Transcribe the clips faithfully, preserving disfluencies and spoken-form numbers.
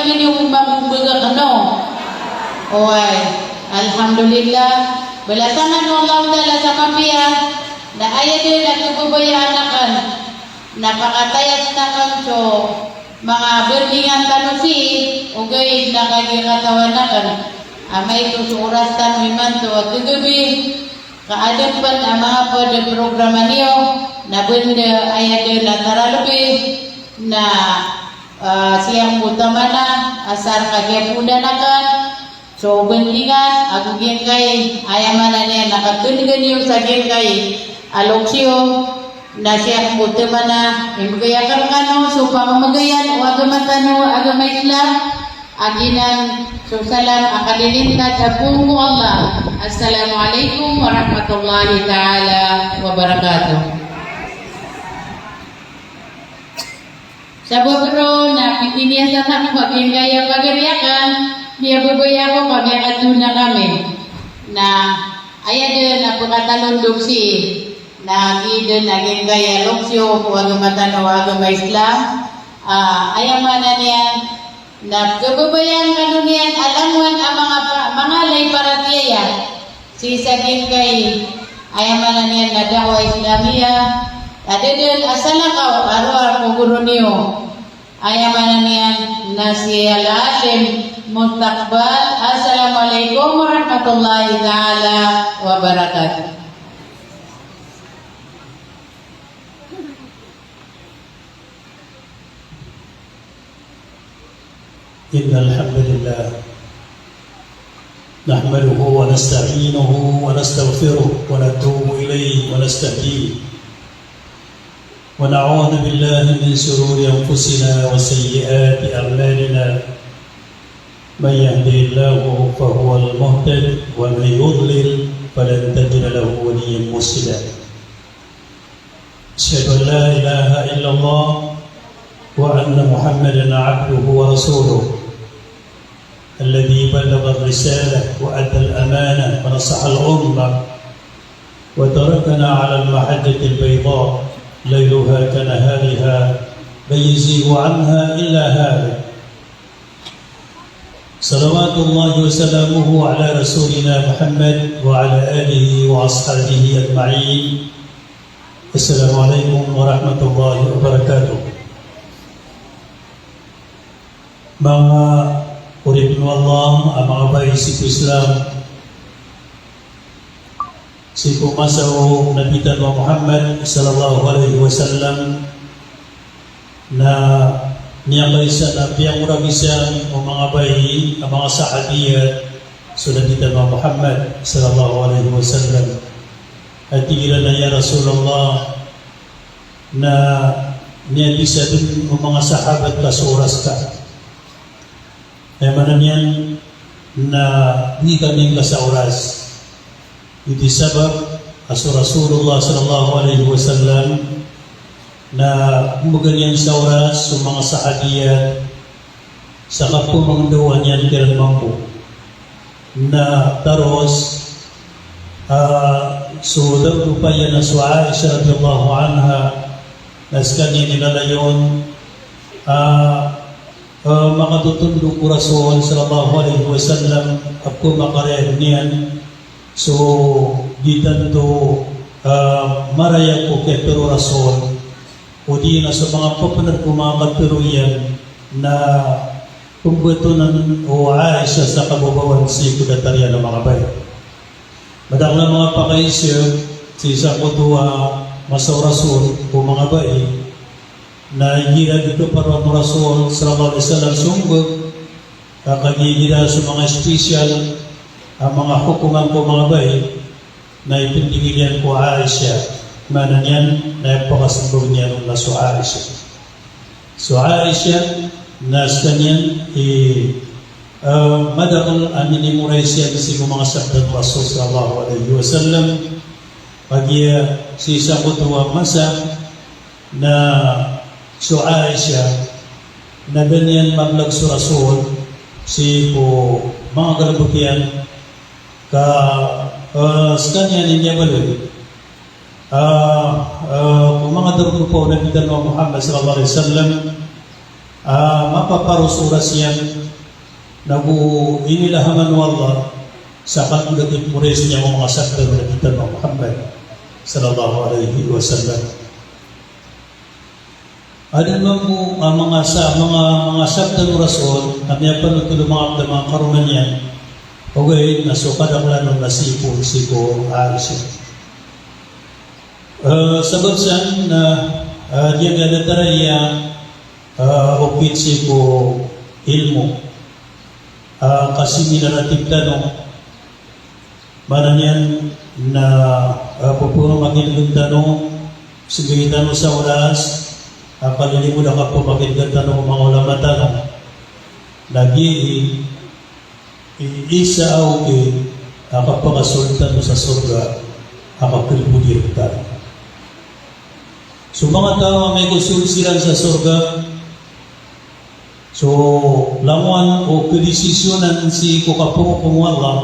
Ini umma mumbaga kano. Oway. Alhamdulillah. Balasan o Allahu Ta'ala sa mapiya. Na aya dn a kababayaan akn na pakatayasn akn so manga bandingan tano sii, ogaid na kagiya katawan akn a maito so oras tano imanto a gagabi, ka adn pn a manga pd a programa niyo, na banda aya dn a taralbi, na, ah, siyang bo taman a asar ka kiyapoondan akn so bandingan ago giyangkai, aya maana niyan na kakndgan iyo sa giyangkai a loks iyo, na siyang bo taman a imbgay akn rkano so pamamagayan o agama tano a agama Islam, a giyanan so salam a kalilintad a poon ko Allah. Assalamu alaikum warahmatullahi ta'ala wabarakatuh. Sabap roo na pitiniya sa tano ba giyangkaya pagari akn, miyababaya ako ka miyakatona kami. Na aya dn a pkatalondog sii, na giya dn a giyangkaya loks iyo ko agama tano a agama Islam. Ah, aya maana niyan, na kababayaan kano niyan a langowan a manga pa-, manga lay paratiyaya sii sa giyangkai, aya maana niyan na da'wah Islamiyah, a da dn a salakaw a rowar ko goro niyo, aya maana niyan na si Al-Alim Mustaqbal. Assalamu alaikum warahmatullahi ta'ala wabarakatuh. إن الحمد لله نحمده ونستعينه ونستغفره ونتوب إليه ونستهديه، ونعوذ بالله من شرور أنفسنا وسيئات أعمالنا. من يهده الله فهو المهتد، ومن يضلل فلن تجد له وليا مرشدا. أشهد أن لا إله إلا الله وأن محمدا عبده ورسوله الذي بلغ الرسالة وأدى الأمانة ونصح الأمة وتركنا على المحجة البيضاء ليلها كنهارها لا يزيغ عنها إلا هالك. صلوات الله وسلامه على رسولنا محمد وعلى آله وأصحابه أجمعين. السلام عليكم ورحمة الله وبركاته. Manga oripn o Allah a manga bai sii ko Islam, sii ko masa o Nabi tano a Muhammad sallallahu alaihi wasallam, na miyakaisa na piyangoragisan o manga bai a manga sahabiyat so Nabi tano a Muhammad sallallahu alaihi wasallam. A tig iran a, "Ya Rasulullah, na miyabisa dn o manga sahabat ka so oras ka." Aya maana niyan na di kami ngka sa oras. Giyoto i sabap a so Rasulullah sallallahu alaihi wasallam na mbgan iyan sa oras so manga sahabiyat sa kapmangndao niyan kiran mambo. Na taros, ah, so darodopa iyan a so Aisha radhiyallahu anha, na skaniyan i lalayon, ah, ah, makatotondog ko Rasul sallallahu alaihi wasallam, a pmakarayag iyan so gitanto, ah, marayag ko kiyapiro o Rasul, odi na so manga pphanad ko manga kapiro iyan, na pmbtonan o Aisha sa kababawan sii ko datar iyan a manga bai. Madakl a manga pakaisa sii sangkoto a masa o Rasul ko manga bai, na igira di kaparoon o Rasul sallallahu alaihi wasallam so mbg, ka kagiya igira so manga special a manga hokoman ko manga bai, na ipndigil iyan ko Aisha, maana niyan na ipakasmbag iyan on na so Aisha. So Aisha na skaniyan i, ah, madakl a minimorize iyan sii ko manga sabda o Rasul sallallahu alaihi wasallam. Kagiya sii sangkoto a masa na so Aisha na da niyan mablag so Rasul sii ko manga galbk iyan ka, ah, skaniyan i miyabaloy. Ah, ah, ko manga darodopa o Nabi tano a Muhammad sallallahu alaihi wasallam, ah, mapaparo so oras iyan, Nago inilahaman o Allah sa kalbod a kipores iyan ko manga sabda o Nabi tano a Muhammad sallallahu alaihi wasallam. Aden mambo a manga sa-, manga, manga sabda o Rasul a miyapanothol o manga abd a manga karoma niyan, ogaid na so kadaklan on na sii ko, sii ko Aisha. Eh, sabap san na, eh, di anda datar aya, eh, okit sii ko ilmo, eh, kasiminar a tig tano, maana niyan na, eh, pphamakinegen tano, sgay tano sa oras a kalilimod a kapamakinegen tano ko manga ulama tano. Na giyai i isa a okit a kapakasold tano sa sorga a kakelbodi rktano. So manga taw a amay ko sold siran sa sorga, so langowan o kdesisyonan sii ko kapangokong o Allah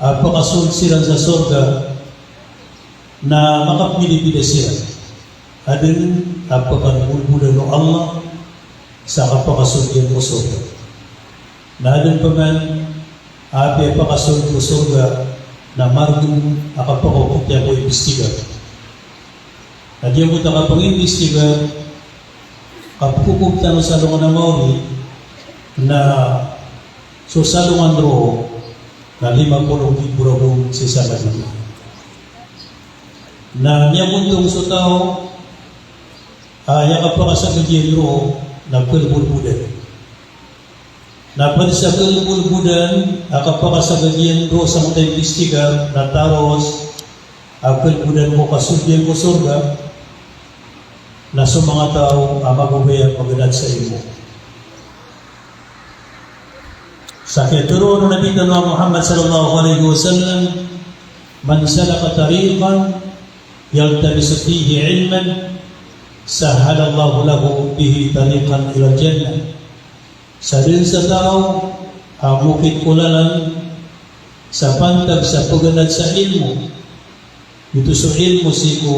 a pakasold siran sa sorga, na makapmilipida siran. Aden a pkangolbodan o Allah sa kapakasold iyan ko sorga. Na aden pman a apiya pakasold ko sorga na margen a kapakaokit iyan ko imbestigar. Na giyangkoto a kapangimbestigar, kapkokog tano sa alongan a maori, na so salongan roo na lima polo nggibo ragon sii sa doniya. Na miyabontong so taw a aya kapakasagad iyan roo na kalbolbodan. Na pd sa kalbolbodan a kapakasagad iyan roo sangkoto a imbestigar na taros a kalbodan ko kasold iyan ko sorga, na so manga taw a mababaya a maganad sa ilmo. Sa kiyatharoa o Nabi tano a Muhammad sallallahu alaihi wasallam, "Man salaka tariqan yaltamisu fihi ilman, sahhalallahu lahu bihi tariqan ilal jannah." Sa dn sa taw a mokit ko lalan sa pantag sa pganad sa ilmo, Giyoto so ilmo sii ko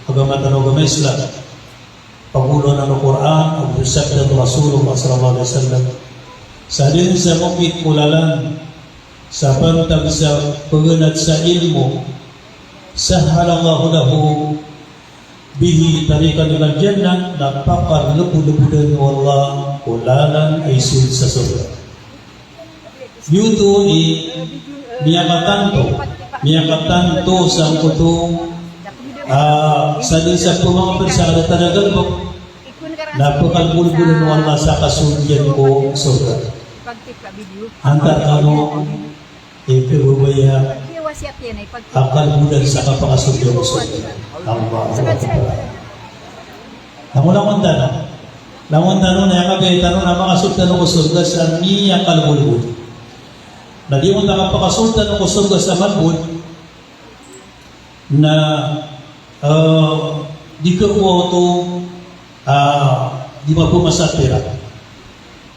agama tano a agama Islam. Pagoloan o Qur'an, ago so sabda o Rasulullah sallallahu alaihi wasallam. Sa dn sa mokit ko lalan sa pantag sa paganad sa ilmo, sahhalallahu lahu bihi tariqan ilal jannah, na pakalbolbodan o Allah ko lalan a isold sa sorga. Giyoto i miyakatanto, miyakatanto sangkoto, ah, sa dn sa pmangapd sa kadatar a galbk, na pakalbolbodan o Allah sa kasold iyan ko sorga. Antaa kano i kababaya a kalbodan sa kapakasold iyan ko sorga? Allahu Akbar. Langon-langon tano. Langon tano na aya kabaya tano na makasold tano ko sorga sa miyakalbolbod. Na di mo ta kapakasold tano ko sorga sa malbod na, eh, di ka ko oto, ah, di mapmasa a pirak.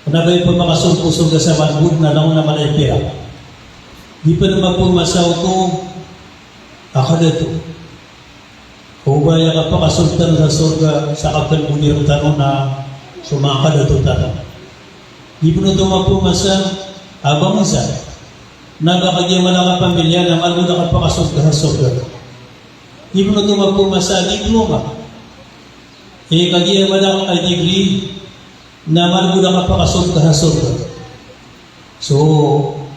Kna ba i pmakasold ko sorga sa malbod na langon a mala i pirak. Di pn mapmasa oto a kadato. Oba aya kapakasold tano sa sorga sa kakalbodi rktano na so manga kadato tano. Di pn oto mapmasa a bangsa. Na ba kagiya mala a kapamilya na malbod a kapakasold ka sa sorga. Di pn oto mapmasa a diploma. Eh, kagiya mala a degree na malbod a kapakasold ka sa sorga. So,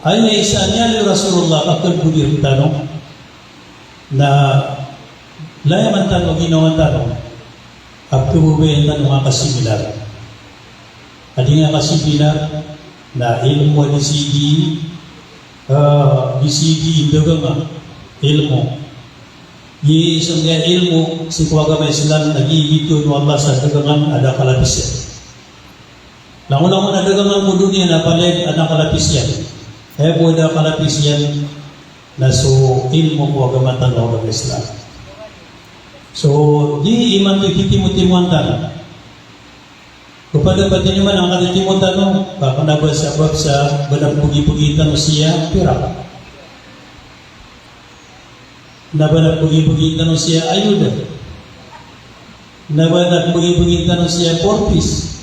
aya isa niyan i Rasulullah a kakalbodi rktano na layaman tano a ginawa tano a kababayaan tano a kasiminar. Adi nga kasiminar na ilmo a di sii di, ah, di sii di dagangan, ilmo. Di sangkaya ilmo sii ko agama Islam na di bitowan o Allah sa dagangan a da kalapis iyan. Langon-langon a dagangan ko doniya na palaya a da kalapis iyan. Aya bo a da kalapis iyan na so ilmo ko agama tano a agama Islam. So, di imanto i titimo-timoan tano. Kapada pati niyo man a katitimo tano, ba kna ba sabap sa ba na pagipagi tano siya pirak. Na ba na pagipagi tano siya ayuda. Na ba na pagipagi tano siya porpis.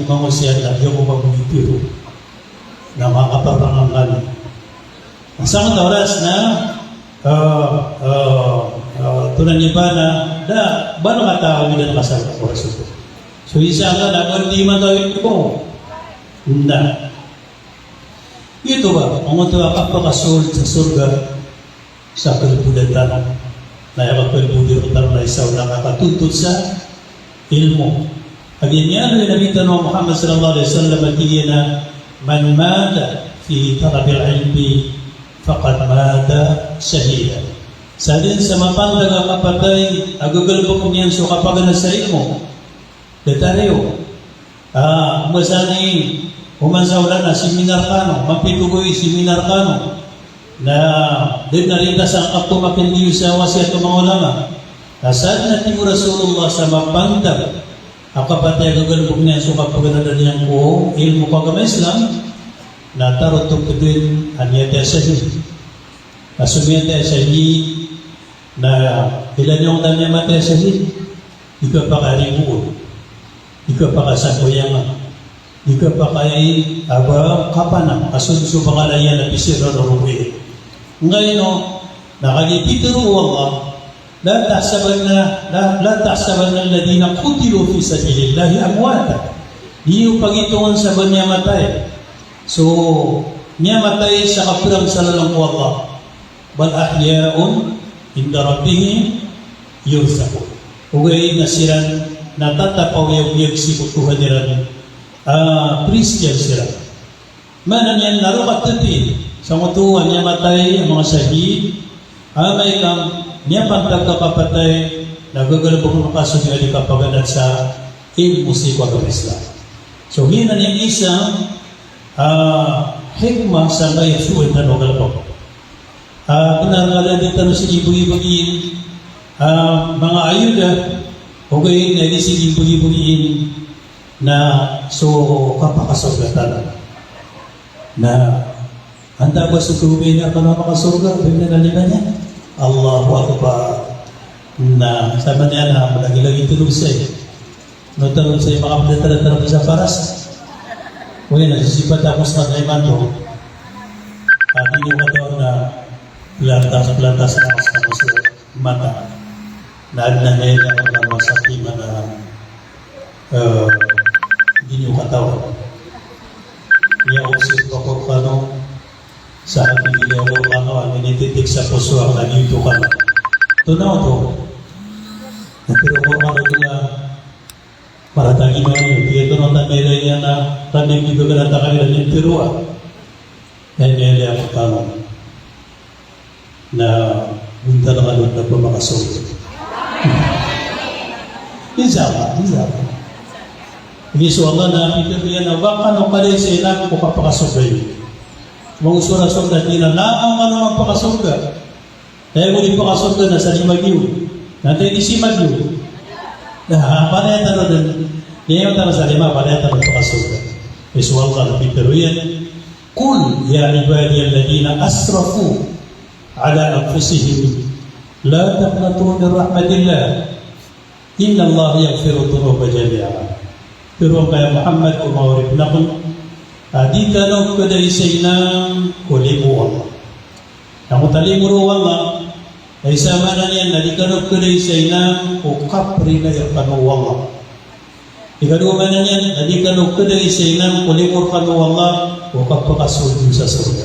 di mangosiyat na di ako mabugiti ro. Na makaparangangani. Sa mataw oras na, ah, ah, ah, tonan iyan ba na, da, ba na mataw iyan na kasal ko Rasul. So, isa nga na, ba di mataw iyan ko. Na. Ito ba, omoto a kapakasold sa sorga, sa kalbodan tano. Na aya kalbod iran tano na isa on a kakatontot sa ilmo. Lagid iyan o Nabi tano a Muhammad sallallahu alaihi wasallam a tig iyan a, "Man mata fi talabil ilmi faqad mata shahidan." Sadn sa mapantag a kapatay a gagalbk iyan so kapaganad sa ilmo. Datar iyo. Ah, masa ni, oman sa olan a seminar kano, mapito ko i seminar kano. Na, di na rin ta sa kapto makindiyo sa wasiyat o manga ulama. Na sadn a tig o Rasulullah sa mapantag a kapatay a gagalbk iyan so kapaganadan iyan ko ilmo ko agama Islam, na tarotop dn a miyatay a shahid. Na so miyatay a shahid, na ilay niyo a miyatay a shahid. Di kapakariboon, di kapakasambayangan, di kapakay a ba kapanam a so, so pangalayan a pisir na rorogo iyan. Ngayon, na kagiya pitharo o Allah, "La tahsabanna, la, la tahsabanna alladhina qutilu fi sabilillahi amwata." Di niyo pagitongan sa ba miyamatay so miyamatay sa kaprang sa lalan ko Allah. "Bal ahya'un inda rabbihim yurzaqun." Ogaid na siran na tatapaoyagoyag sii ko Tuhan iran, ah, priz iyan siran. Maana niyan na roo katharo sa ngoto a miyamatay a manga shahid, amay ka miyapantag a kapatay, na gagalbk on ka so di kapaganad sa ilmo sii ko agama Islam. So, giyanan i isa, ah, hikmah sangkaya so tano galbk. Ah, bnar ka a di tano sii bgi-bgiin, ah, manga ayuda, ogaid na di sii bgi-bgiin na so kapakasorga tano. Na, antaa ba so kobay na kano makasorga, bnar na lima niyan. Allahu Akbar. Na, samanaya na, lagilagi tano sii. Ino tano sii makapdatar-datar sa paras. Oway na, sisipat ako sa imanto. Ah, di niyo katawan na plantas, plantas na mas, mas mata. Na, na, na, na, na, na, sa iman na, eh, di niyo katawan. Niya opsyon pa ko kano, sa hati niyo ko kano, a minititik sa poso a kagiya oto kano. Oto na oto. Na pero ko kano oto na, Maratag i mani, tig iyan oto na tamira iyan na, tamira iyan na, tamira iyan na, tamira iyan na, tamira iyan na, na, buntal ka doon na pamakasorga. Insya Allah, insya Allah. Tig o Allah na, pitharo iyan na, ba kano kadaisa inan ko kapakasorga iyo. Manga sura-sura na tig iyan na, langon kano mapakasorga. Aya bo di pakasorga na sa lima giyo. Na antaa i di sima giyo. Na, palaya tano dn. Niyan tano sa lima, palaya tano pakasorga. Tig o Allah na pitharo iyan, "Qul ya ibadiyalladhina asrafu ala anfusihim la taqnatu min rahmatillah. Innallaha yaghfirudh dhunuba jami'a." Tharo angka ya Muhammad ko manga oripn akn a di kano kadaisa inan ko limo o Allah. Na antaa i limo o Allah, na isa maana niyan na di kano kadaisa inan ko kapri na rkano o Allah. Ikadowa maana niyan, na di kano kadai sa inam ko limo rkano o Allah ko kapakasold sa sorga.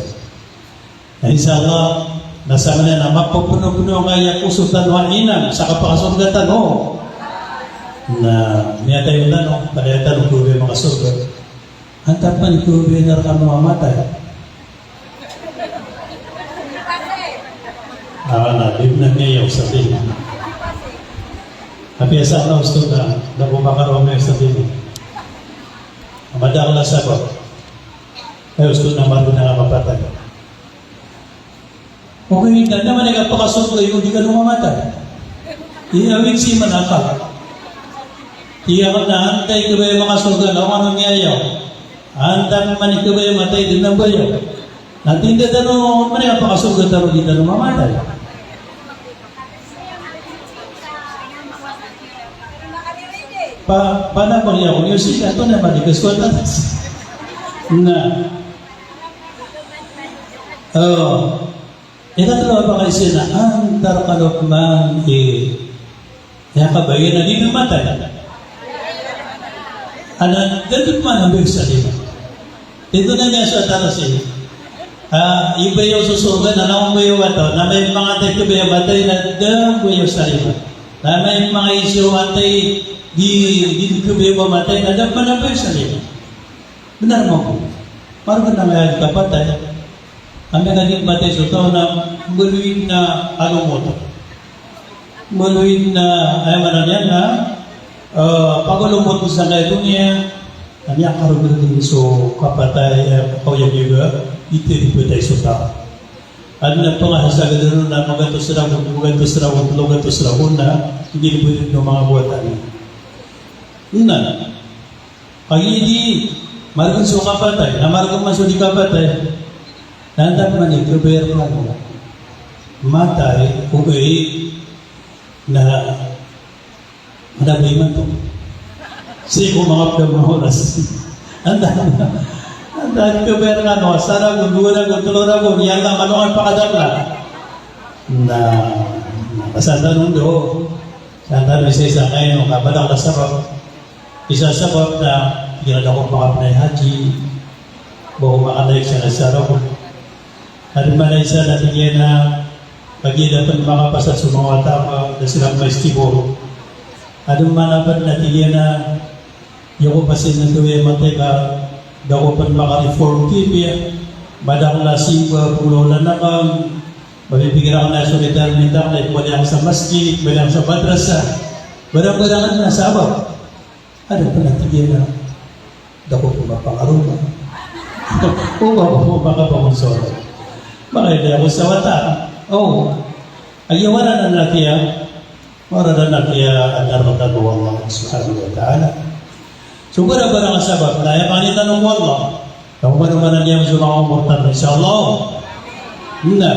Na insha Allah, na samanaya na mapapnopno angkaya poso tano a inam sa kapakasorga tano. Na miyatay tano, kadai tano kabaya makasorga. Antaa pman i kabaya rkano a matay? Ah, na, di na miyayaw sa tingin. Apiya sa Allah, Ustadh, na, na bumakaraw na sa tingin. Madakl a sabap. Ay, Ustadh, na margn a kapatay. Okay, na, na man i kapakasold ka iyo, di kano mamatay. Di awid si manakal. Di ako na antaa i kabaya makasold na, o ano niya yaw. Antaa man i kabaya matay, di na bayaw. Na tinda tano, man i kapakasold tano, di tano mamatay. Pa, panabang iya ko niyo sii, ato na man i kaswatan. Na. Oh. Ikatlo a pakaisa na, antaa rkano pman i, aya kabaya na di na matay. Ana, da dn pman a bayaw sa lima. Ito na niyan sa tano sii. Ah, i bayaw so sorga na, na o bayaw a taw, na amay pman antaa i kabaya matay na da bayaw sa lima. Na amay pman isa antaa i di, di kabaya matay na da pman a bayaw sa lima. Bnar mambo. Margn a miyakapatay. Amay ka di matay so taw na mbaloy na alomot. Mbaloy na, aya maana niyan na, eh, pagalomot sangkaya doniya, na miyakarogn so kapatay, eh, kaoyagoyag a di tano patay so taw. Adn a pangahasagad ron na magatos ragon, magatos ragon, tlo gatos ragon na, di na bnar o manga bowatan. Na, Kagiya di, margn so kapatay, na margn man so di kapatay. Na antaa pman i kabaya rkano matay, okay, na, na ba imanto. Sii ko manga pd a manga oras. Antaa, antaa i kabaya rkano, sa ragon, dowa ragon, tlo ragon, aya ka mano a pakadakl a. Na, na, kasantanon do. Santanon isa-isa ngkaino, ka ba da ka sabap. Isa sabap na, tig iyan a da ko makapnay haji, ba ko makalaig sa nasara ko. Adn man a isa na tig iyan a, kagiya da pn makapasad so manga wata ko, da siran maistibor. Adn man a pd na tig iyan a, aya ko pasin na tawaya matay ka, da ko pn makareform kipiya, ba da ko na simba, polo na nakam, ba pipikir akn na so retirement akn, na ipwali akn sa masjid, ipwali akn sa madrasa, barang-barang na sabap. Adn pn a tig iyan a, da ko pn mapangaroma. O ba ko pn makabangon sa wata. Makailay ako sa wata. O. Aya wara na nakiya, wara na nakiya adar tano o Allah subhanahu wa ta'ala. So barang-barang a sabap na aya pangni tano ko Allah. Taw mano-mano niyan so manga umor tano, insha Allah. Na.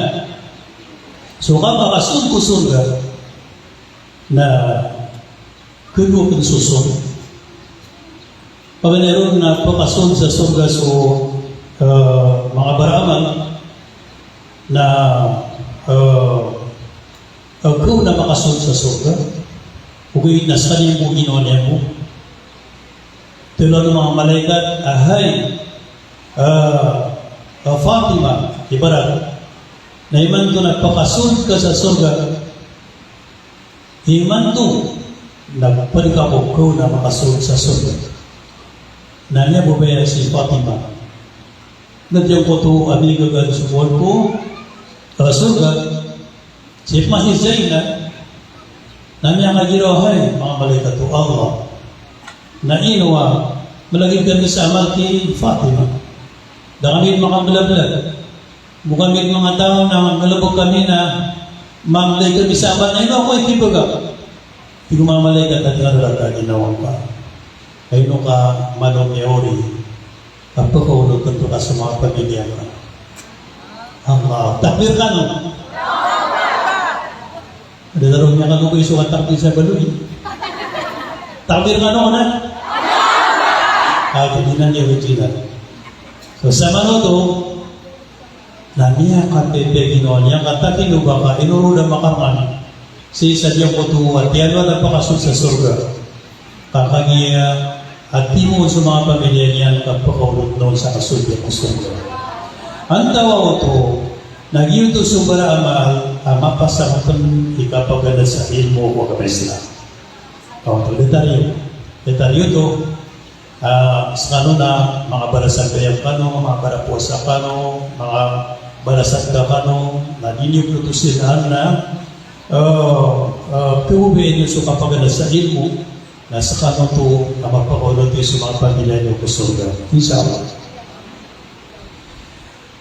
So kapakasold ko sorga. Na Kadowa pn so sorga. Paganay ron na pakasold sa sorga so, eh, manga baramal na, eh, eh, kaw na makasold sa sorga. Ogaid na skaniyan bo ginawa niyan bo. Tlo a manga malaikat a hay, eh, eh, Fatima, ibarat. Na imanto na pakasold ka sa sorga. Imanto na pd ka ko kaw na makasold sa sorga. Na aya bo baya si Fatima. Na giyangkoto a migagaan so boon ko, eh, sorga. Si pman si Zainab. Na miyakagiraw a hay, manga malaikat o Allah. Na ino a, malagid kami sa amal ki Fatima. Da kami makamblablad. Bo kami manga taw na galbk kami na mamlay kami sa amal na ino ako ikibaga. Tig o manga malaikat a tig iran a ginawa ngka. Ka ino ka malo miyaori. Ka pkaonot antonaa so manga pamilya ngka. Allah. Takbir kano. Ada taro miyakagogoy so katakbir sa baloy. Takbir kano na? Ah, di nan iya original. So, samanoto, na miyakapipiya ginawa niyan ka takino ba ka inoro da makarngan. Sii sa giyangkoto a tiyaroon a pakasold sa sorga. Ka kagiya a timoon so manga pamilya niyan ka pkaonot on sa kasold ko sorga. Antawaa oto, na giyoto so bara a maal a mapasang pn i kapaganad sa ilmo ko agama Islam. Oto, datar iyo. Datar iyo oto, ah, skano na manga barasambayang kano, manga barapowasa kano, manga barasadka kano, na di niyo plotosin na, ah, ah, pkababayaan iyo so kapaganad sa ilmo, na skano oto a mapakaonot iyo so manga pamilya niyo ko sorga. Insha Allah.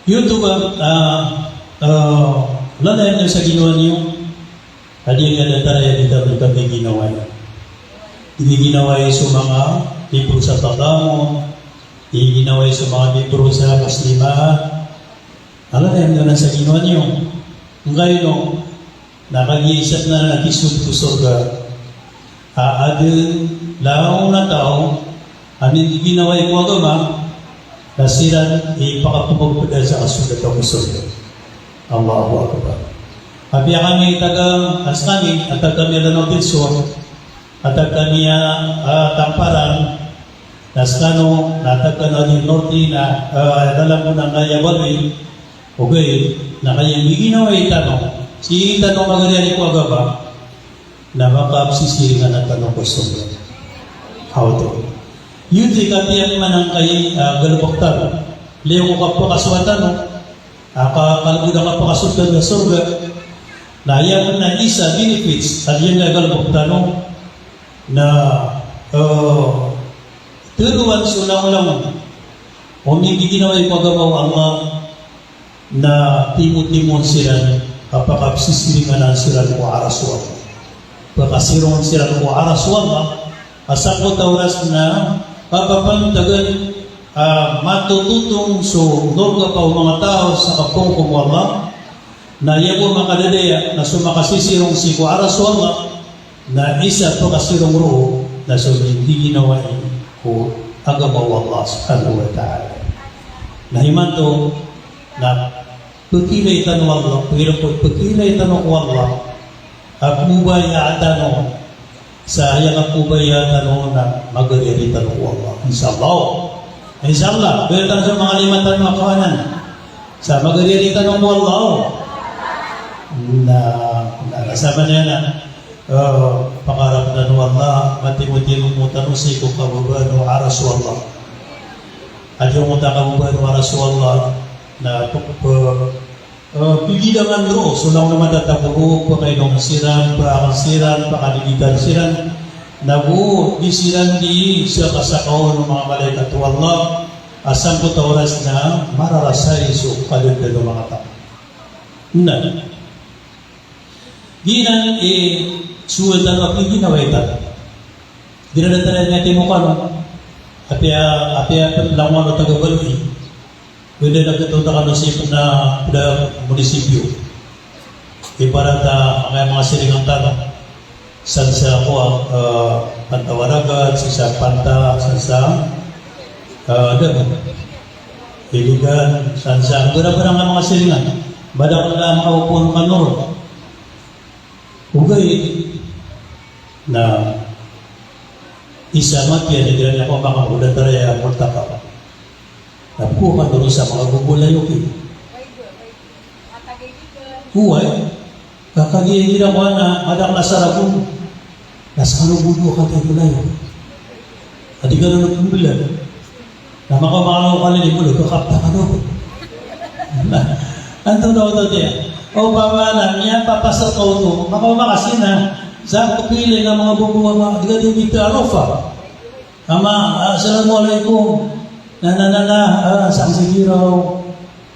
Giyoto ba, ah, ah, lalayon iyo sa ginawa niyo, a di niyan datar aya di tano kagiginawai. Giginawai so manga libro sa pagamo, giginawai so manga libro sa kaslimaat. Lalayon iyo anan sa ginawa niyo. Ngkaino, na kagiya isa anan a kisold ko sorga a adn langon a taw a migiginawai ko agama, na siran i pakapmagpda sa kasold ko sorga. Allahu Akbar. Apiya kami taga, a skami, a taga kami a Lanao del Sur, a taga kami a, ah, Tamparan, na skano, na taga kami a Norte, na, ah, lalambo na kaya baloy, ogaid na kaya miginawai tano, sii tano magariari ko agama, na makapsisiringan tano ko sorga. Oto. Giyoto i katiyak man angkai, ah, galbk tano. Liyo ko kapakasowa tano, ah, ka-, kalbod a kapakasold tano sa sorga. Na aya pn a isa a benefits a giyangkai a galbk tano na, eh, tharoon so langolangon o migiginawai ko agama o Allah, na timotimoon siran, a pakapsisiringan siran ko aras o Allah. Pakasirongan siran ko aras o Allah, a sangkoto a oras na kapapantagan, ah, matototong so norga pa o manga taw sa kapongkom o Allah, na aya bo makadadaya, na so makasisirong sii ko aras o Allah, na isa a pakasirong roo, na so migiginawai ko agama o Allah subhanahu wa ta'ala. Na imanto, na pkhailay tano o Allah, pkhailay, pkhailay tano o Allah, a pmobaya tano, sa aya kapmobaya tano na magariari tano o Allah. Insha Allah. Insha Allah. Baya tano sa manga lima tano a kawanan. Sa magariari tano o Allah. Na, na, na, sa manaya na, eh, pakaarap tano o Allah, matimotimo tano sii ko kababaan o aras o Allah. Adi o mota kababaan o aras o Allah, na tok-, eh, Eh, pigidangan roo so langon a matatago roo, pakainong siran, paakn siran, pakadiditan siran, nago di siran di sakasakaon o manga malaikat o Allah, a sangkoto a oras na mararasay so kadadn o manga taw. Na giyanan i sowal tano a piginawai tano. Di na datar iyan a timoka, no? Apiya, apiya langon o taga baloy. Pwede na kito ta kano sii pn a pda munisipyo. Ibarat a angkaya manga siringan tano. San sa kowa, eh, Panta Waragat, san sa Panta, san sa, eh, Dago. Iligan, san sa, bara-bara angkaya manga siringan. Madakl a manga opon kano ron. Ogaid na isa a mapiya na igira niyan ko manga oda taraya multaka. Na pkhowa kano ron sa manga bobo layok i. Oway. Ka kagiya igira ko ana madakl a saragon. Na skano bo dn a kataya ko layok. A di kano na pmblan. Na makaoma ka o kalilimo, kakapta kano. Na antonaa oto tiya? Opama na miyapapasad ka oto, makaoma ka sii na sa pkhailay a manga bobo a ma, di ka di bita a rofa. Ama, ah, assalamu alaikum. Na, na, na, na, ah, sangsi Giraw.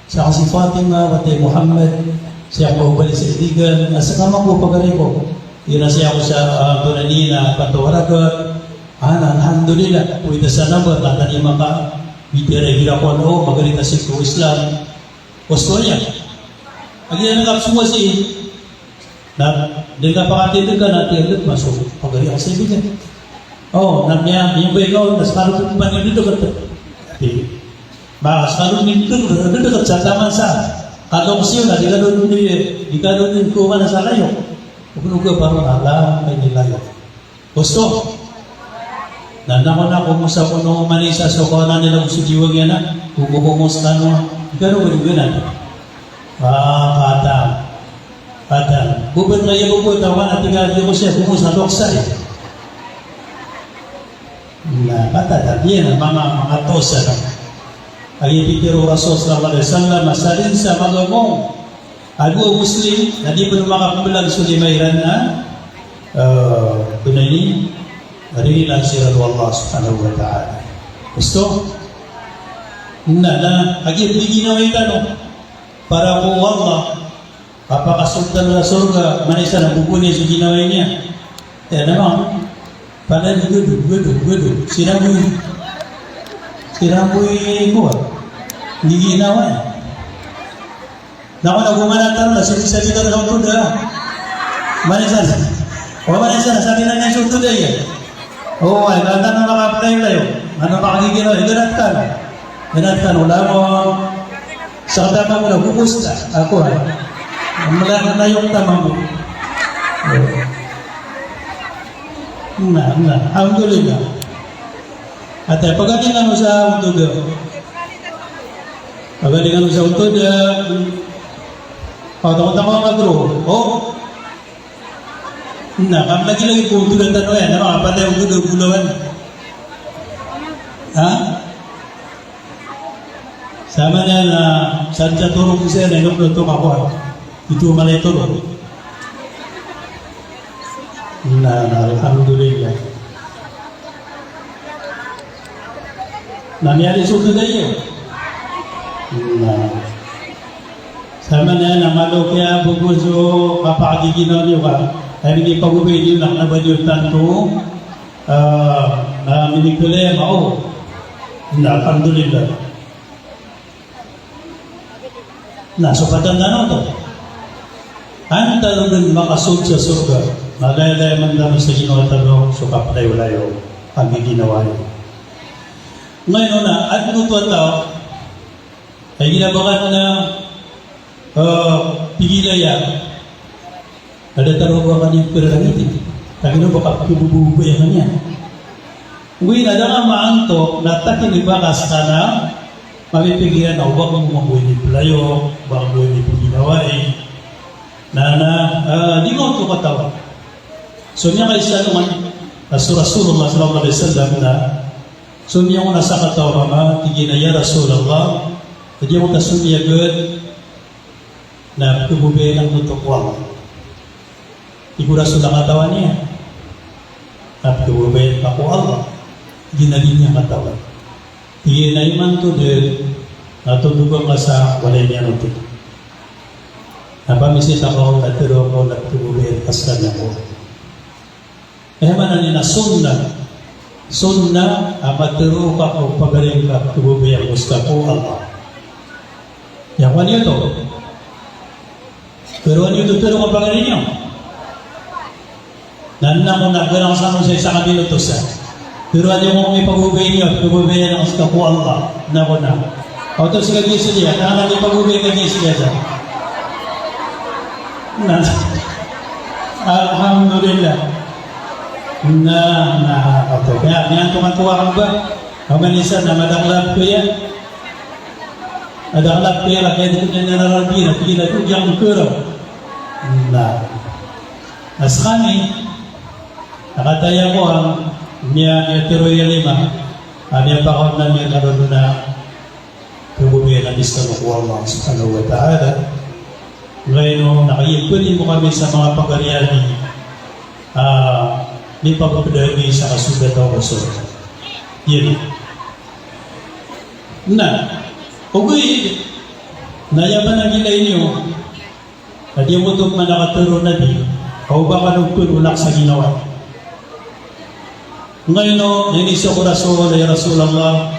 Sangsi Fatima, wata i Muhammad, sii ako ba bali sa Iligan, na sangka mako pagari ko. Igira sii ako sa, ah, Tonanina, Panta Waragat. Ah, na, alhamdulillah, ko ita sa number, na tani maka, bitiyara igira ko ano, pagari ta sii ko Islam. Osto niyan. Agi na kapsoma sii. Na di ka pakatindg ka na tindg ka so pagari a sii ko Iligan. O, na miya, miya ba ikaw, na skano pn pn i dodokot. Di. Ba, skano pn i dodokot, dodokot sa taman sa. Kalo ko siyo na, di ka dodokot, di ka dodokot ko mana sa layok. Ogonogo a paro na, alam, kay di layok. Osto. Na nako na komosa ko no manisa so kawanan iyan ago so diwang iyan a, ko komosa tano. Gano ba di ba na? Ah, kata. Kata. Bobot na iya bobot a wana tiga di ko siya komosa doksa. Na kata ta di na manga, manga tosa na. Agi pitero o Rasul sallallahu alaihi wasallam, a sadn sa magamo a dowa Muslim na di pn makapmblag so lima iran na, eh, pn ini, ririlaan siran o Allah subhanahu wa ta'ala. Gusto? Na, na, agi di ginawa iran o para ko Allah. Kapakasold tano sa sorga, manisa na bobot iyan so ginawa niyan. Aya na manga, pala di gado, gado, gado. Siran bo i, siran bo i kowa. Di ginawa niyan. Na ko na gomanatan na sisali tano sa otoda. Manisa na. O manisa na, sali na niyan so otoda iyan. O, ay, na, na, na, makapnay layo. Ano makagiginawa, iganat ka na. Iganat ka na, wala mo. Sa kata ka mo na, kumusta? Ako, ay. Mala, mala yung tama mo. Na, na. Alhamdulillah. Ata, pagdating ano sa otoda. Pagdating ano sa otoda. O, takot ako ang agro. O. Na, ka lagilagi ko otoda tano aya, na makapatay o otoda o bolawan. Ha? Samanaya na, sa di sa toro ko siya, na inok na to kakuha. Ito malay toro. Na, na, alhamdulillah. Na miyari so otoda iyo. Na. Samanaya na malo kiya bogo so kapakagiginaw niyo ka. Ay, di pagobay niyo na kna ba niyo tanto, ah, na minikilay a mao. Na, alhamdulillah. Na, so patan tano oto. An tano dn makasold sa sorga. Malayalaya man tano sa ginawa tano so kapalayo-layo. Kagiginawa iyo. Ngayon na, adn oto a taw a igira ba ka na, eh, pigilaya, na datar o ba ka niyan pira rangiti. Lagid o ba ka pibobobaya ka niyan. Ngoy na da nga maanto, na takini ba ka ska na, mapipigilan na o ba ka mo mambo ini pelayo, o ba ka mo ini piginawai. Na, na, eh, di nga oto katawan. So, miyakaisa naman, na so Rasulullah sallallahu alaihi wasallam na, so, miyangona sa katawan a, tig iyan a, "Ya Rasulullah, tig iyan a so miyagad na pkhababayaan angkoto ko Allah." Tig o Rasul a katawan iyan a pkhababayaan ka ko Allah. Tig iyan a di niyan katawan. Tig iyan a imanto dn na tondog angka sa walay niyan oto. Na pamisita ka on na tharoa ko na pkhababayaan ka skaniyan ko Allah. Aya maana niyan na sunnah. Sunnah a matharo ka ko pagari ngka a pkhababayaan ko ska ko Allah. Aya maana niyan oto. Tharoa niyo oto, tharoa ko pagari niyo. Na, na ko na, garang sa mo sa isa ka minuto sa. Tharoa niyo ko mipagobay niyo, pkhababayaan ko ska ko Allah. Na ko na. Oto si Kagis Liya, na, na mipagobay Kagis Liya sa. Na. Alhamdulillah. Na, na, oto. Kaya, niyan to man tuwa ka ba? Kaman isa na madakl a pkaya. Adakl a pkaya, kaya di ko niyan nararabi na pkila ko giyangkaya. Na. Na skami, na kataya ko a miya, miyatharo iyan a lima, a miyapakaon na miyatharo na pkhababayaan ami skano ko Allah subhanahu wa ta'ala. Ngayon, na kagiya pd mo kami sa manga pagari ami, ah, mipapapd ami sa kasogat o Rasul. Iyan. Na, ogaid na aya pananggilai niyo, na di oto pman a katharo o Nabi a o ba kano pn olak sa ginawa. Ngayon o, na iniiza ko Rasul, "Ya Rasulullah,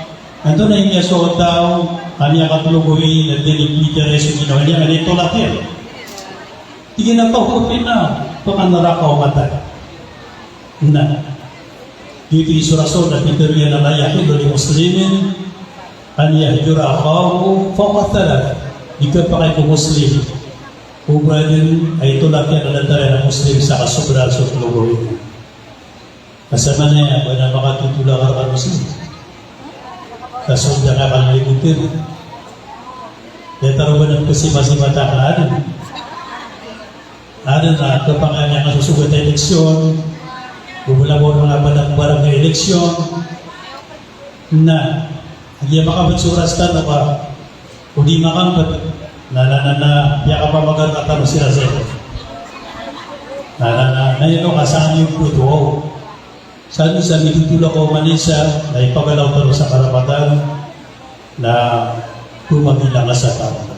antonaa i miyasowa o taw a miyakatlo gawii na di niyan pitharo so ginawa niyan, na itolak iyan?" Tig iyan a, "Pahupi na, pakanaraka o matag." Na, giyoto i so Rasul na pitharo iyan a, "La yahillu li muslimin an yahjura akhahu fawqa thalath." Di kapakay ko Muslim o ba dn a itolak iyan a datar iyan a Muslim sa kasobra so tlo gawii. Asa man aya ba na makatotol a karkano sii. Ka so da ka kalilibotn. Datar o ba na pkasimasimata ka adn. Adn a kapakay a kasosogat a eleksyon. Bobolabaw nga ba na barangay eleksyon. Na, aya makapd so oras tano ka o di makambet. Na, na, na, na, piyakapamagarka tano siran sii. Na, na, na, na, ino ka sangani o boto. Sa dn sa mitotol ako manisa, na ipagalaw tano sa karapatan, na pmagilang sa tano.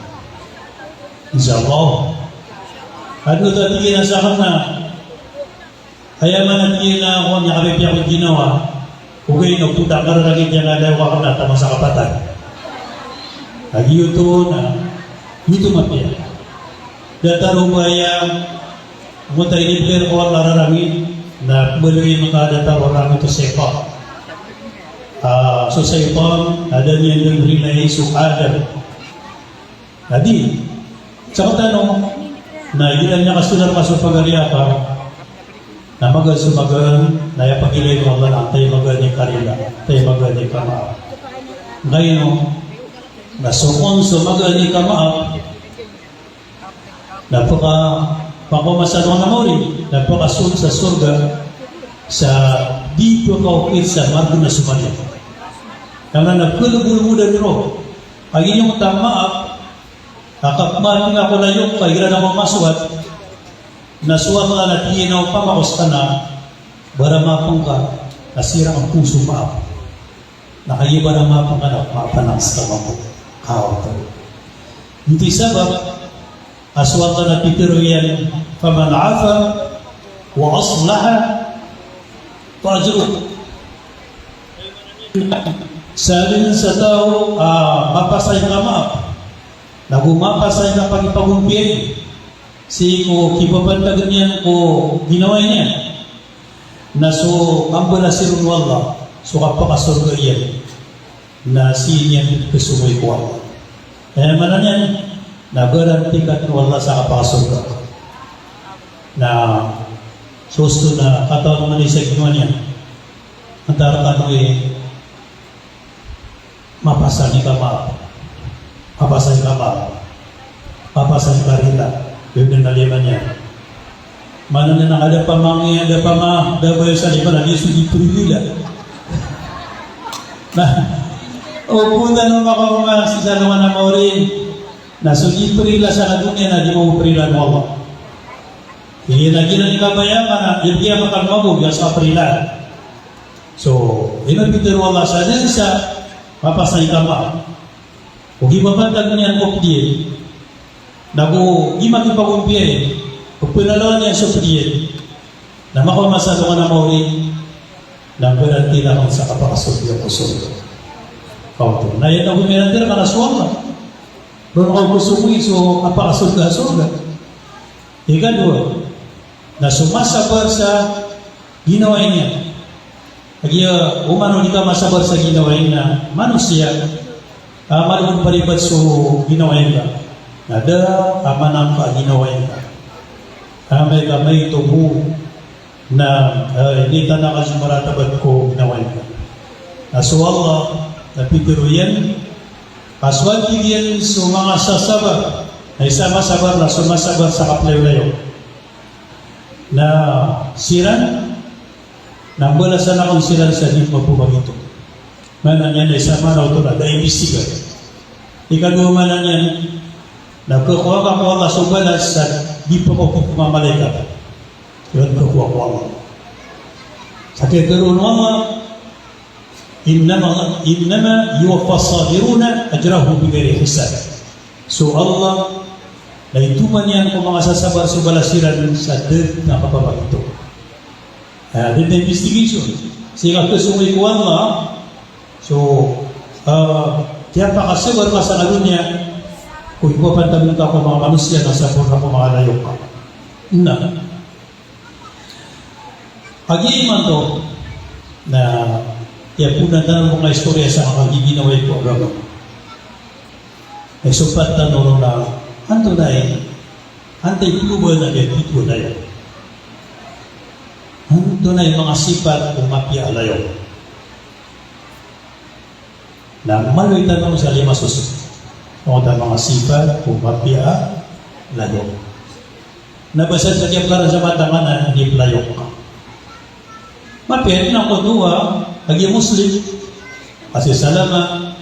Insha Allah. Adn oto a tig iyan a sakn na, aya man a tig iyan a, o, miyakapipiya ko ginawa, ogaid na pota kararangit iyan a dawa ka na taman sa kapatay. Lagid oto na, giyoto mapiya. Datar o ba aya, anggota inibgay ko a kararangit, na pmbaloyin ka datar o rangit o shaytan. Ah, so shaytan, na da niyan dn rilai so Adam. Na di, sa katano, na igira niyan kasonar ka so pagari aka, na magaan so magaan, na aya pagilay o Allah na antaa i magaan i karila, antaa i magaan i kamaap. Ngaino, na so kon so magaan i kamaap, na paka, pakaoma sa dowa na maori, na pakasold sa sorga, sa di pakaokit sa margn a Somalia. Karna na pkhalbol mo dn roo, a giyangkoto a maap, a kapmaapn ako na iyok ka igira na mamasoat, na so Allah na tig iyan a opama ko skano, baramaapn ka, na siran ko so maap. Na kagiya baramaapn ka na maapn ako sa mambo. Kaoto. Giyoto i sabap a so Allah na pitharo iyan, "Faman afa wa aslaha fa ajruhu." Sa dn sa taw a mapasad i kamaap, nago mapasad i kapagompiya sii ko kipapantag iyan ko ginawa niyan, na so kambalasi ron o Allah, so kapakasorga iyan, na sii niyan pkhasogoy ko Allah. Aya maana niyan, na garanti ka o Allah sa kapakasorga. Na so osto na katawan o manosiya sa ginawa niyan. Antara kano i mapasad i kamaap. Mapasad i kamaap. Mapasad i karila. Iyo dn a lima niyan. Maana niyan na da pamangni, da pama, da bayo sa lima na di so di prila. Na, o pota no makaoma sii sa dowa na maori. Na so di prila sa doniya na di mambo prila o Allah. Igira na giyanan i kabaya ka na, igira ka kalmago, giya sa prila. So, ino pitharo o Allah sa dn sa mapasad i kamaap. O kipapantag iyan ko pd iyan. Nago di makipagompiya iyan. O pnalawan iyan so pd iyan. Na makaoma sa dowa na maori. Na garanti na ron sa kapakasorga ko sorga. Kaoto. Na aya na gomiranti rka na so Allah. Ron ka pkhasogoy so kapakasorga, sorga. Ikadowa, na so masabar sa ginawa niyan. Kagiya oman o di ka masabar sa ginawa niyan na manosiya, a, maloman paribat so ginawa niyan. Na da a manangka a ginawa niyan. Amay ka maito bo na, a, initana ka so maratabat ko ginawa niyan. Na so Allah na pitharo iyan, a so tig iyan so manga sasabar, na isa masabar na so masabar sa kaplayo-layo. Na siran, na mbalasan akn siran sa di pmagito. Maana niyan na isa maana oto na da imbestiga. Ikadowa maana niyan, na khakowa ka ko Allah so balas sa di pmagito ko manga malaikat. Iran khakowa ko Allah. Sa kiyatharoa o Allah, Innama, innama yuwaffas sabiruna ajrahum bighairi hisab. So Allah na itoman iyan ko manga sasabar so balas iran sa da dn a kapamagito. Ah, da dn a investigation. Sii ka kasogoy ko Allah, so, ah, kiyapakasabar ka sa doniya, ko ipapantag ka ko manga manosiya na saporna ko manga layok ka. Na, Kagiya imanto, na, kiyapoon tano ko manga istoriya sa manga giginawai ko agama. Ay, sompat tano ron na, antonaa i, antaa i ploba na giya titho na iyan. Anto Tonaa i manga sipat o mapiya a layok? Na malo i tano sa lima soso. Tonaa i manga sipat o mapiya a layok? Na basta sa kiyapkaran sa mata ngka na di layok. Mapiya na ko dowa a giya Muslim a sisalama.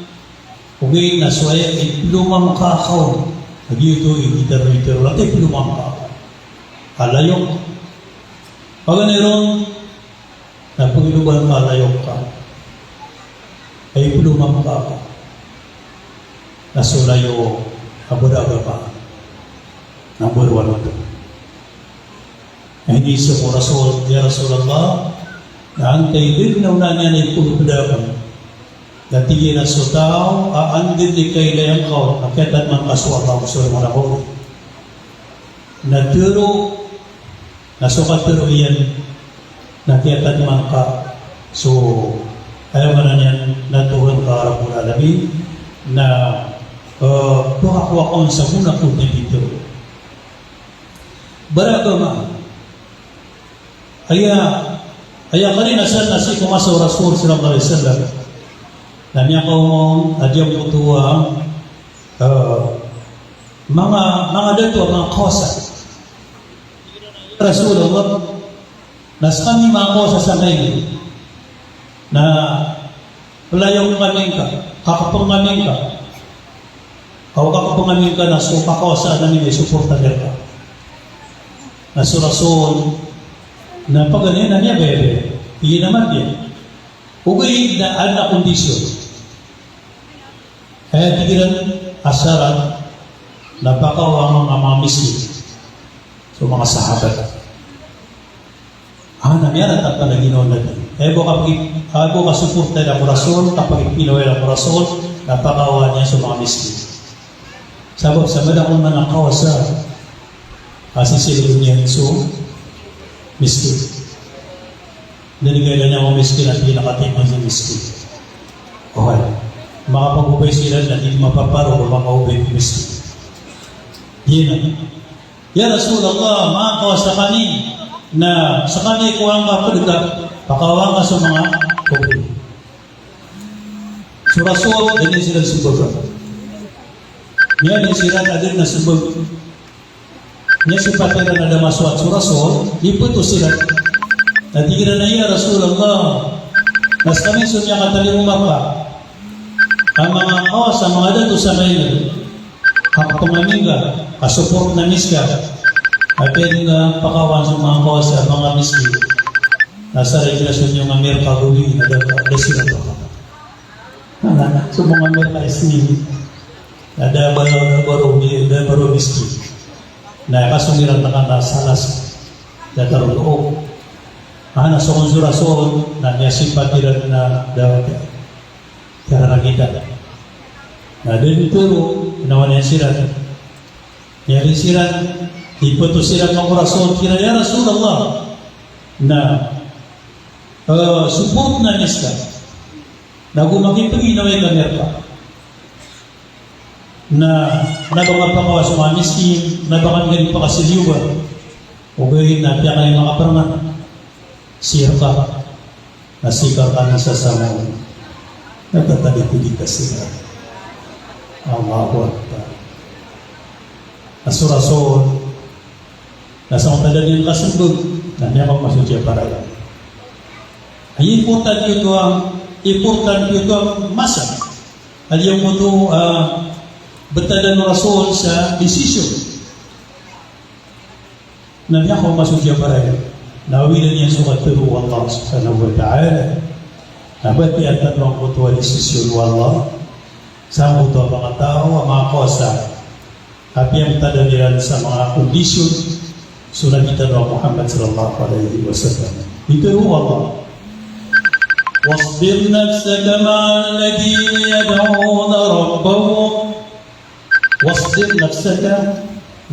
Ogaid na so aya i ploman ka a kaon a giyoto i gitaro-gitaro, ati ploman ka a layok. Paganay ron na pagilobaan ka a layok ka. Ay ploman ka a kaon na so layok a baraga ka. Na baraga ka. Iniiza ko Rasul, "Ya Rasulullah, na antai dn na onaan iyan i polo pd akn?" Na tig iyan a so taw a anda dn i kailay angka on, na kiyatadman ka so Allah, so manga kaon. Na tharo, na so katharo iyan, na kiyatadman ka so, aya maana niyan, na Tuhan ka Rabbul Alamin, na, eh, pakakowa ka on sa mona ko di pitharo. Baraga ka. Aya, aya karina san na sii ko masa o Rasul sallallahu alaihi wasallam na miyakaoma on a giyangkoto a, eh, manga, manga dato a manga kawasa. Ya Rasulullah, na skami manga kawasa sangkai na Playok kami ngka, kakpng kami ngka. Kaw kakpng kami ngka na so kakawasaan ami na isuporta rka. Na so Rasul na paganay na miyabayabaya. Aya na mapiya. Ogaid na adn a kondisyon. Aya tig iran a sarat na pakaowaan a manga miskin so manga sahabat. Ah, na miyaratap a ginawa o Nabi. Aya bo kapagi-, aya bo kasuporta iran ko Rasul, kapagipinaway iran ko Rasul, na pakaowaan iyan so manga miskin. Sabap sa madakl man a kawasa a sisilbn iyan so miskin. Dn i kailangan o miskin a di na katiman so miskin. Okay. Makapagobay siran na di mapaparo ko makaobay ko miskin. Di na. Ya Rasulullah, manga kawasa kami, na skami ko angka pd ka, pakaowaan ka so manga kobay. So Rasul, da niyan siran smbag. Miyailay siran a da dn a smbag. Miyasipat iran a da masowat so Rasul, ipto siran. Na tig iran a, "Ya Rasulullah, na skami so miyakatalingoma ka a manga kawasa, manga dato sa kailay." Hakpngan ami ngka, kasoport ami ska. Apiya di ngka pakaowaan so manga kawasa, manga miskin. Na saray kira so niyo nga mirka gawii, na da, da siran pakaowaan. Na, so manga mirka isnin. Na da ba, da ba ro mi-, da ba ro miskin. Na kaso iran na ka na salas. Da taro loob. Ana so kon so Rasul, na miyasipat iran na da Karana kita. Na da dn tero, kinawan iyan siran. Aya dn siran, ipto siran ko Rasul, kiran, "Ya Rasulullah, na, eh, soportn ami ska. Na go makipaginawa kami rka. Na, na ba nga pakaowaa so manga miskin, na ba kami nga di pakasiliyoga. Ogaid na apiya kami makaparangan." Sii rka, na sii ka rkami sasamaon, na tatalikoda ka siran. Allahu Akbar. Na so Rasul, na sa mataan a da niyan kasmbag, na miyakaoma so tiyaparay. Ay importante oto a, importante oto a masa. Aya oto a btad o Rasul sa desisyon. Na miyakaoma so tiyaparay, na awida niyan so katharo o Allah subhanahu wa ta'ala. Na batiya tano angkoto a desisyon o Allah sangkoto a manga taw a manga kawasa. Apiya mtadn iran sa manga kondisyon so Nabi tano a Muhammad sallallahu alaihi wasallam. Pitharo o Allah: "Wasbir nafsaka ma'al ladhina yad'una rabbahum." واصبر نفسك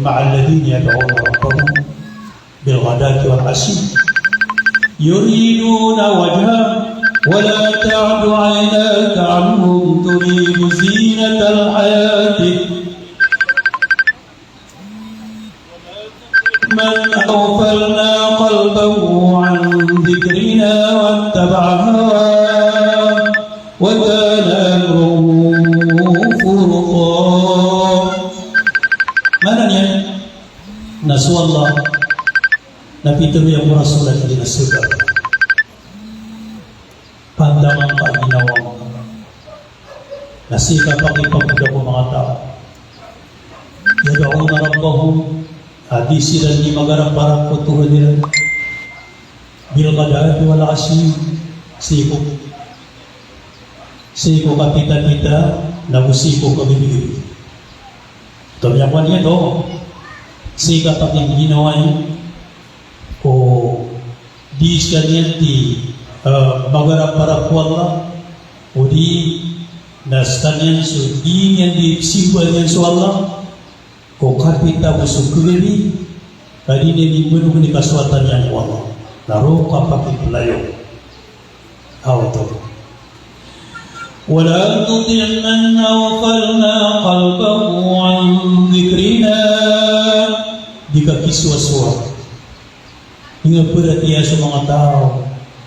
مع الذين يدعون ربهم بالغداة والعشي يريدون وجهه ولا تعد عيناك عنهم تريد زينة الحياة الدنيا من أغفلنا قلبه عن ذكرنا اتبع هواه وكان أمره فرطا. Maana niyan na so Allah na pitharo iyan ko Rasul a tig iyan a sabap. Pandangan ka ginawa ngka na sii ka pakipagoda ko manga taw. Yad'una rabbahum, a di siran di magarap-arap ko Tuhan iran. Bil ghadati wal ashi, sii ko, sii ko kapitapita, nago sii ko kagibigibi. Oto, miyakowa niyan oto, sii ka pakiginawai ko di skaniyan di, eh, magarap-arap ko Allah, odi na skaniyan so di niyan di simba niyan so Allah, ko kapita bo so kagabi, ka di niyan di mbanog i kasoatan iyan ko Allah. Na roo ka pakiplayok. Aw oto. ولا تطع من أغفلنا قلبه عن ذكرنا. Di ka kisowasowa. Di nga paratiyaya so manga taw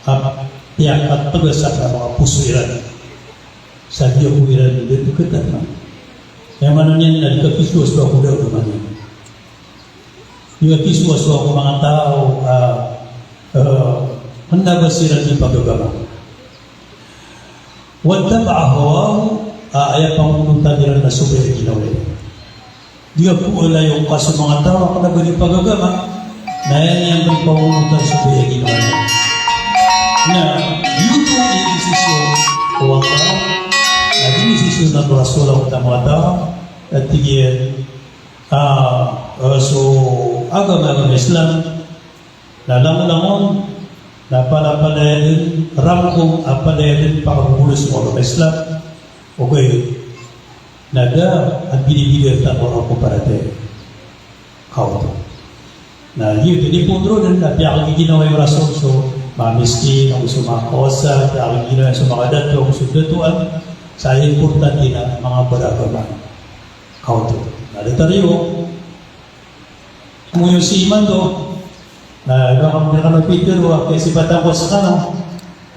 a piyakatgas a manga poso iran sa giya ko iran di pkhatana. Aya maana niyan na di ka kisowasowa ko da a maana niyan. Di ka kisowasowa ko manga taw a, eh, kna ba siran di pagagama. Wattaba'a hawahu, a, aya pangonotan iran na so baya a ginawa iran. Di ka ko layok ka so manga taw a kna ba di pagagama, na aya niyan ba di pangonotan so baya a ginawa iran. Na giyoto i desisyon o Allah, na giyoto i desisyon o Rasul o Allah Ta'ala, a tig iyan, ah, eh, so agama, agama Islam, na langolangon na palapalaya dn, rangkom a palaya dn pakabobolos o agama Islam. Okay. Na da a binibigay tano ko paratiyaya. Kaoto. Na giyoto i pondro dn a piyakagiginawai o Rasul so manga miskin, ago so manga kawasa, piyakagiginawai so manga dato, ago so datoan, sa importante na manga baragama. Kaoto. Na datar iyo, Moyo si imanto, na, na, na, na, pitharo a kiyasipatan ko skano.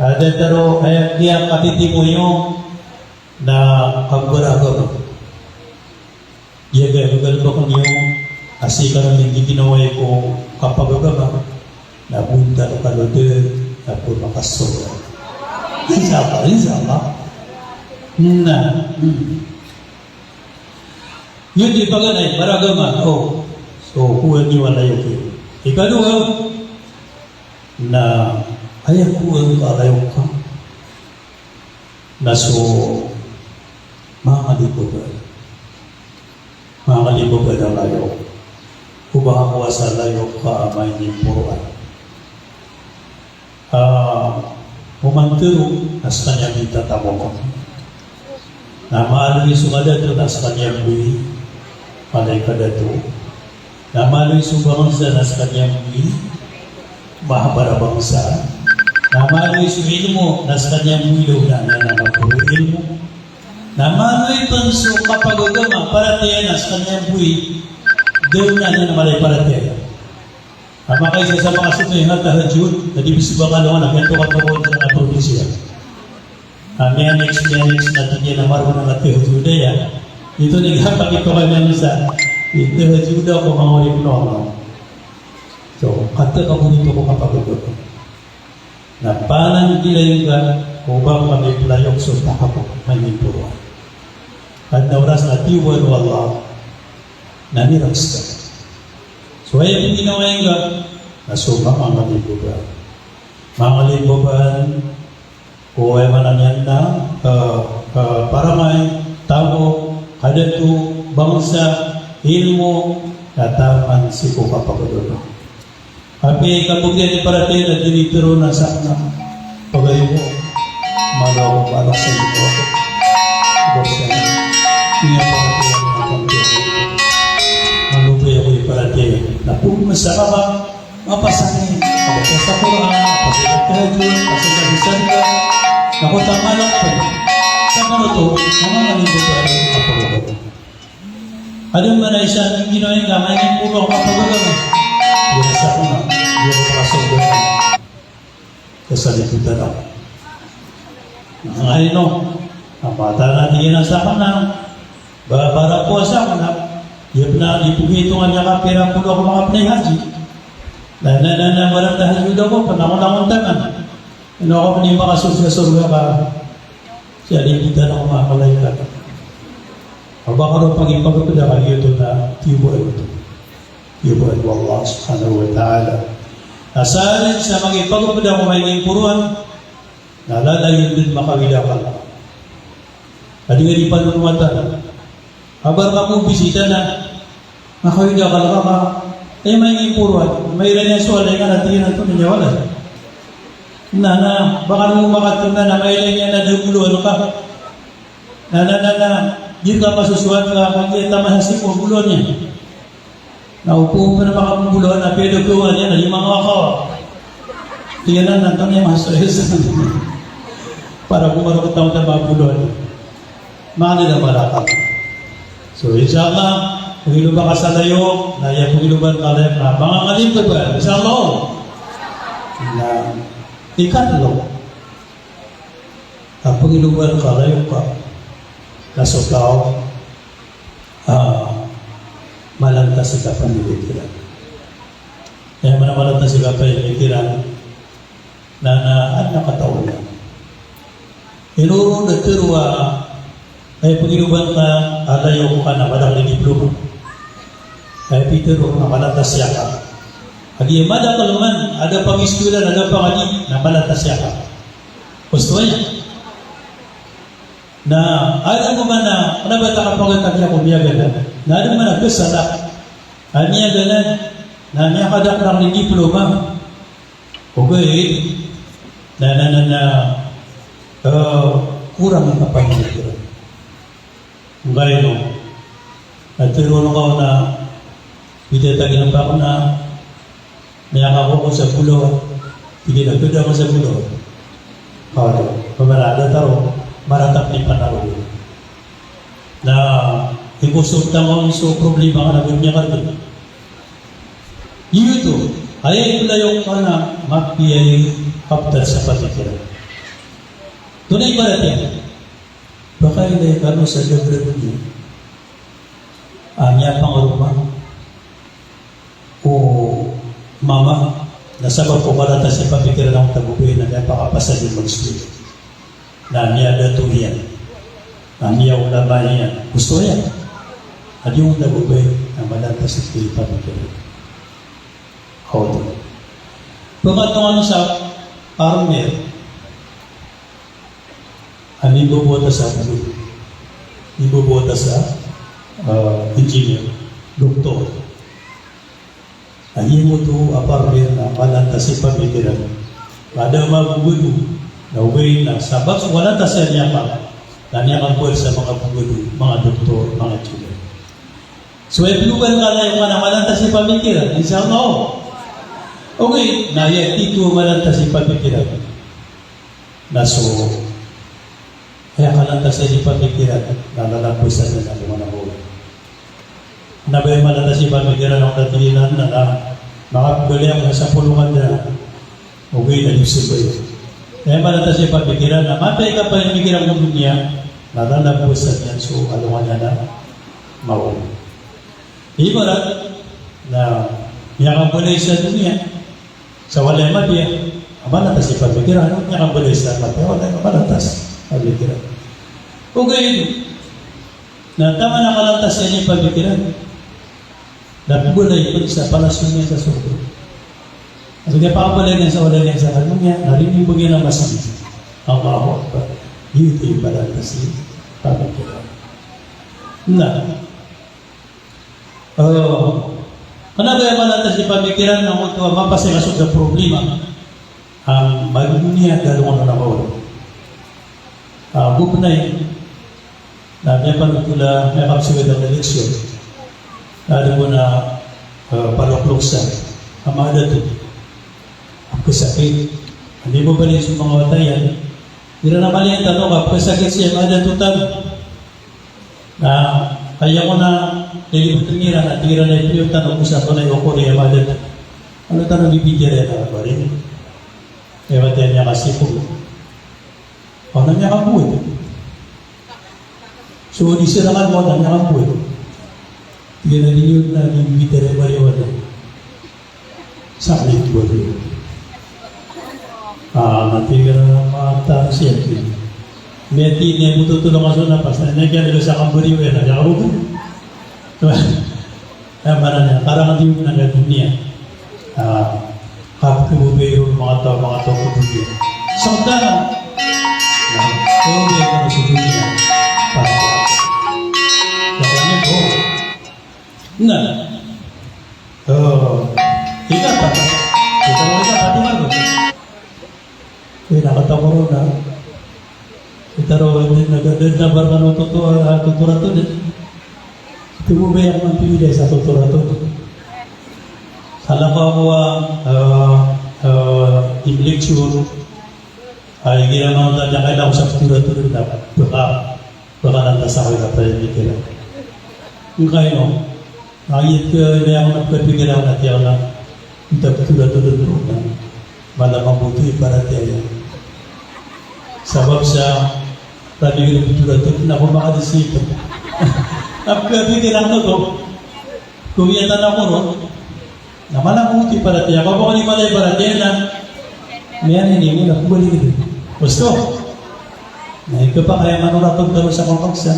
Na, datar o, aya, kiyakatitimo iyo, na, kabaragama. Iya, kaya, kagalbk iyo, a sii kano giginawai ko kapagagama. Na, bontal kano dn, na, pmakasorga. Insha Allah, insha Allah. Na, hmm. Giyoto i paganay, baragama, o, so, kowaan iyo a layok iyo. Ikadowa, na, aya kowaan ka a layok ka, na so, manga di ko ba, manga di ko ba a layok. Ko ba ka kowaan sa layok ka a mainimporoan. Ah, oman tero, na skaniyan bo i tatamok. Na maaloy so kadato, na skaniyan bo i mala i kadato. Na maaloy so bangsa, na skaniyan bo i mahabara bangsa. Na maaloy so ilmo, na skaniyan bo i daonan iyan a maporo ilmo. Na maaloy pn so kapagagama, paratiyaya, na skaniyan bo i daonan iyan a mala i paratiyaya. A makaisa sa manga sotay a tahajjud, na di bs ba kalongan a giyoto katokawan sa probinsya. A miyanix, miyanix na tig iyan a marona a tahajjud aya. Ito ni gapa kito kami sa, ito tahajjud ako manga oripn o Allah. So, katii ka bo ito ko kapagagama. Na pananggilayn ka, o ba ka miplayok so tahap o mainimporoan. Adn a oras na tiyoba o Allah, na miraks ka. So, aya pginawai ngka, na so manga, manga limbabaan. Manga limbabaan, ko aya maana niyan na, eh, eh, paramay, tamok, kadato, bangsa, ilmo, na taman sii ko kapagagama. Apiya i kabagr iyan i paratiyaya na di niyan tharoon a sakn a pagari ko. Malo ako, malo ako sa iyo. Basta na. Ino paratiyaya na pagari ko. Malo ba ako i paratiyaya. Na pagmasa ka ba? Mapasang i. Mapasang sa Qur'an, mapasang sa tahajjud, mapasang sa sadaqah. Na ko tamalak ko. Sa manoto, na mamaling ko ba ako. Adn man a isa a ginawa ngka a mainimporo a kapagagama. Iya, sa ko na, iya ko makasold. Kasaliputan ako. Angkaino? Amay tano tig iyan a sakn na ba, para powasa ko na, di pn a, di pn itongan iyan ka pira polo ako makapnay haji. Na, na, na, na, barang tahajjud ako, pn ako langon taman. Ino ako pn i makasold sa sorga ka, saliputan ako manga malaikat. Aba ka ron pagipagpda ka, giyoto na tiyoba oto. Tiyoba o Allah subhanahu wa ta'ala. Na sa, sa pagipagpda ko, mailay poroan, na lalayon dn makawid a akal. Adi nga di panonowatan. Abar ka ko bisita na, makawid a akal ka, ka, eh, mailay poroan, mailay niyan so walay ka na tig iyan a antonaa i walay. Na, na, ba ka ron makatona na mailay niyan na da bolowan ka. Na, na, na, na, di ka masosowat ka, kagiya taman sa sii ko bolowan iyan. Na o pn a makabolowan na pd ko iyan, na di manga wakawa. Tig iyan a antonaa i masowa iyan. Para ko marokot taman sa manga bolowan. Manga di na malakal. So, insha Allah, pngiloba ka sa layok, na aya pngiloban ka layok na manga ngalim ka ba, insha Allah. Na, ikatlo. A pngiloban ka layok ka na so taw a malantas i kapamikiran. Aya maana a malantas i kapamikiran na, na adn a kataw niyan. Ino ron da tharo a, aya pngiloban ka a layok ka na madakl i diploma. Aya pitharo na malantas i akal. Kagiya madakl man a da pangiskolahan, a da pangadi, na malantas i akal. Osto aya. Na adn bo man a, kna ba ta kapagay kagiya ko miyagana. Na adn man a bs a da a miyagana, na miyakadakdakl i diploma. Ogaid na, na, na, na, eh, korang i kapamikiran. Angkaino? Na tharo on ka on a pitharo ta gina pa ko na miyakakowa ko sa bolawan, tig iyan a pd ako sa bolawan. Kaw, pamara da tharo, maratap i panaw. Na ikosolta ngka on so problema ka na ba miyakadn. Giyoto, aya iplayok ka na mapiya i kaptan sa pamikiran. Antonaa i ibarat iyan? Pakailay kano sa dagrag iyan a miyapangaroma o mama, na sabap ko malantas i pamikiran angkoto a babay na miyapakapasad iyan mag-school. Na miyadato iyan. Na miyaolama iyan. Osto iyan. A di angkoto a babay na malantas i pamikiran. Oto. Pamatongan sa farmer. A mimbobota sa bogod. Mimbobota sa, ah, engineer, doktor. A giyoto a farmer na malantas i pamikiran. Ka da mabogod, na ogaid na sabap so kalantas iyan i akal, na miyakambowat sa manga bogod, manga doktor, manga engineer. So aya plogan ka na aya maana a malantas i pamikiran, insha Allah. Ogaid na aya tito a malantas i pamikiran na so aya kalantas iyan i pamikiran na lalabasan iyan a alongan a maori. Na ba aya malantas i pamikiran a tig iyan a, na, na makapbali ako sa sapolo ka daan. Ogaid na di sabay. Aya malantas i pamikiran na mapiya i kapamikiran ko doniya na lalabasan iyan so alongan iyan a maori. Ibarat na miyakabaloy sa doniya sa walay a mapiya, a malantas i pamikiran, miyakabaloy sa mapiya, walay a malantas i pamikiran. Ogaid na taman a kalantas iyan i pamikiran na pbaloy pn sa palasyo niyan sa sorga. Kagiya pakabaloy niyan sa walay niyan sa doniya na rinimbang iyan a masa. Allahu Akbar. Giyoto i malantas i pamikiran. Na, Eh, kna ba aya malantas i pamikiran na angkoto a mapasang ka sa problema a madoniya, da alongan a maori. Ah, bo pn aya na miyapanothol a miyakapsoway a eleksyon. Na adn bo na, eh, paloklok sa a manga dato a pkhasakit. Anda i bo pn so manga wata iyan. Igira na maliyan tano ka pkhasakit siya a manga dato tano. Na aya ko na lilibotn iran na tig iran a ipiliyo tano ko sa tonay okori a manga dato. Ano tano bibitiyarai a kabarin? Aya ba tiyaya niyan ka sipon. Aya niyan ka bowat. So, di siran ka bowat, aya niyan ka bowat. Tig iyan a di niyo na di gitar a bariwan. Sa di bariwan. Ah, na tig iyan a mata siya. Miyati niyan bo totol a kaso na pas na niyan kiyan a sa kambariwan na, aya ka bowat. Aya maana niyan, karangadiyo na nga doniya. Ah, kapkhababayai ron o manga taw, manga taw ko doniya. Sangkana. Na, kababayai kano so doniya. Pati. Kaya niyo po. Na. Oh. Ika pa. Ika pa, ika pa, ika pa. Aya na katamo ron na. Ita ron, na, na, na, na, bar kano toto, ah, toto raton, eh. Ito bo ba aya ko mampiyolay sa toto raton. Salakaw ko a, ah, ah, im lecture. Ay, igira man ta, da kay da ko sa toto raton, da, baka, baka nan ta sa ko ita pa rin, igira. Ngkaino. Aya ka, aya ko na pkhapikiran a tiyaw na, ita pthoratod on na mala mambo oto i paratiyaya. Sabap sa, rabi ko pthoratod na ko makadisip. Na pkhapikiran ko oto. Kowiyatan ako ron. Na mala mambo oto i paratiyaya. Ka ba ko di mala i paratiyaya na miyanini mo na pkhapikiran. Gusto? Na ika pa kaya manoratod ka ron sa kapagsa.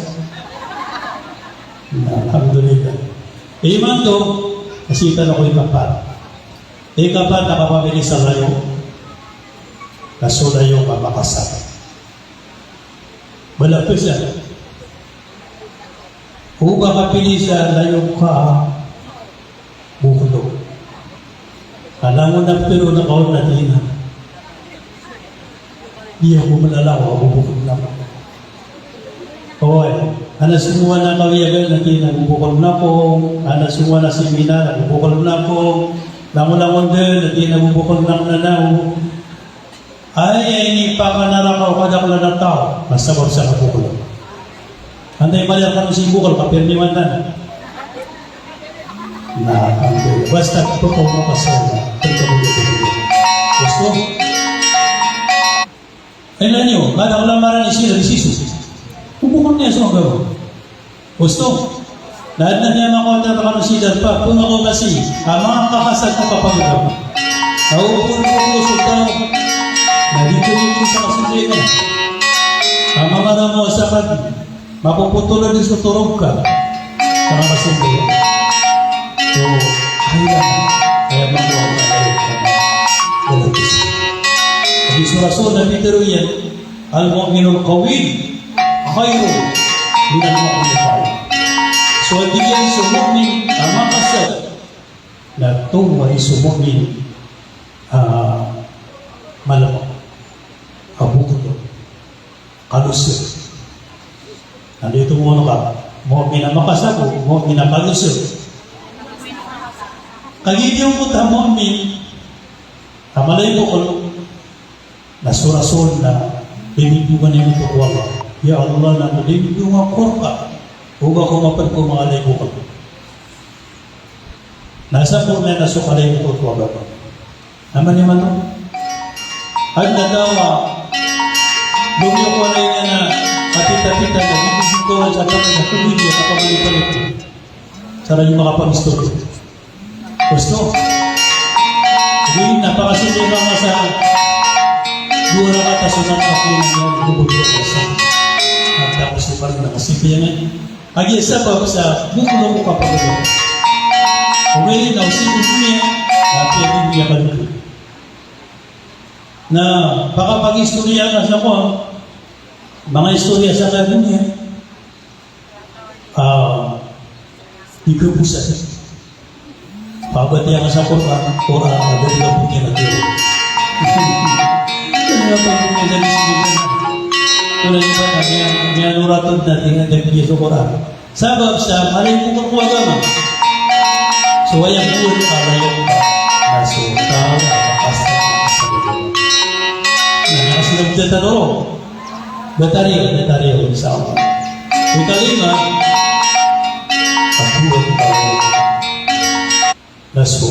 Na, alhamdulillah. Imanto, kasi tano ko ikapat. Ikapat a kapamili sa layok, na so layok a makasap. Bala pesa. O ba kapili sa layok ka bokolo. Ka langon a ptharoon a kaon na tig iyan a, di ako malalaw a bobokol ako. Oy, ana songowan a kawiyagan na tig iyan a bobokol ako, ana songowan a seminar a bobokol ako, langolangon dn na tig iyan a bobokol ako na, na, Aya inipakanaraka o kadaklan a taw na sabap sa kabokol. Antaa i mala rkano sii bokol, kapirmiwan tano. Na, antaa, basta totoo makasal na, totoo makasal. Gusto? Aya niyo, kadaklan a marani sii, sii so. Bobokol niyan so agama. Gusto? Na adn a miyamakowa tano rkano sii dn pa, pmakaoma sii, a manga kakasad ko kapagagama. Na o pn ko so taw, na di pn ko sa kasondi na. A manga ramo sa kadi, mapopotol dn so torog ka. Sa manga kasondi. So, aya, aya makowa tano rkano. Adi so Rasul na pitharo iyan, Al-mu'minul qawiyyu khayrun minal mu'minid dha'ifi. So, tig iyan, so mu'min a makasad na tomo i so mu'min a malmo, a bokol, a loser. Anda i tomo ka mu'min a makasad, mu'min a loser. Kagiya di oto a mu'min a mala i bokol, Na so Rasul na lindongan iyan oto ko Allah. Ya Allah, na lindong ako rka, oba ako mapd ko manga lay bokol. Na sampurna iyan a so kalay bokol ko agama. Na mani man oto? Adn a taw a lomiyo ko alay niyan a kapitapita na di ko bitowan sa taman sa tubig iyan sa pamalipalit. Sa rayo makapagistori. Gusto? Di na pakasondi ka masa dowa rakat a sonat a piyangni a bobokol ko sa. At tapos ko parang nakasipiyangan. Agi sabap sa bokol ko kapagod. Ogaid na osi ko doniya, na piyagdoniya ka dn. Na pakapagistoriya ka sa ko, manga istoriya sa ka doniya. Ah, di ko bisa. Pabatiya ka sa Qur'an, Qur'an, ah, dari ka punya na tiyo. Dari ka punya dari sini. Kaya di ba na niya, niya nuratod na tingnan dari sa Qur'an. Sabap sa mala i bokol ko agama. So, aya bo a kalayon ka na so taw a makasad sa agama. Na, na, sino ba taro? Batariyo, batariyo, insha Allah. Ikalima, a bo a kalayon ka na so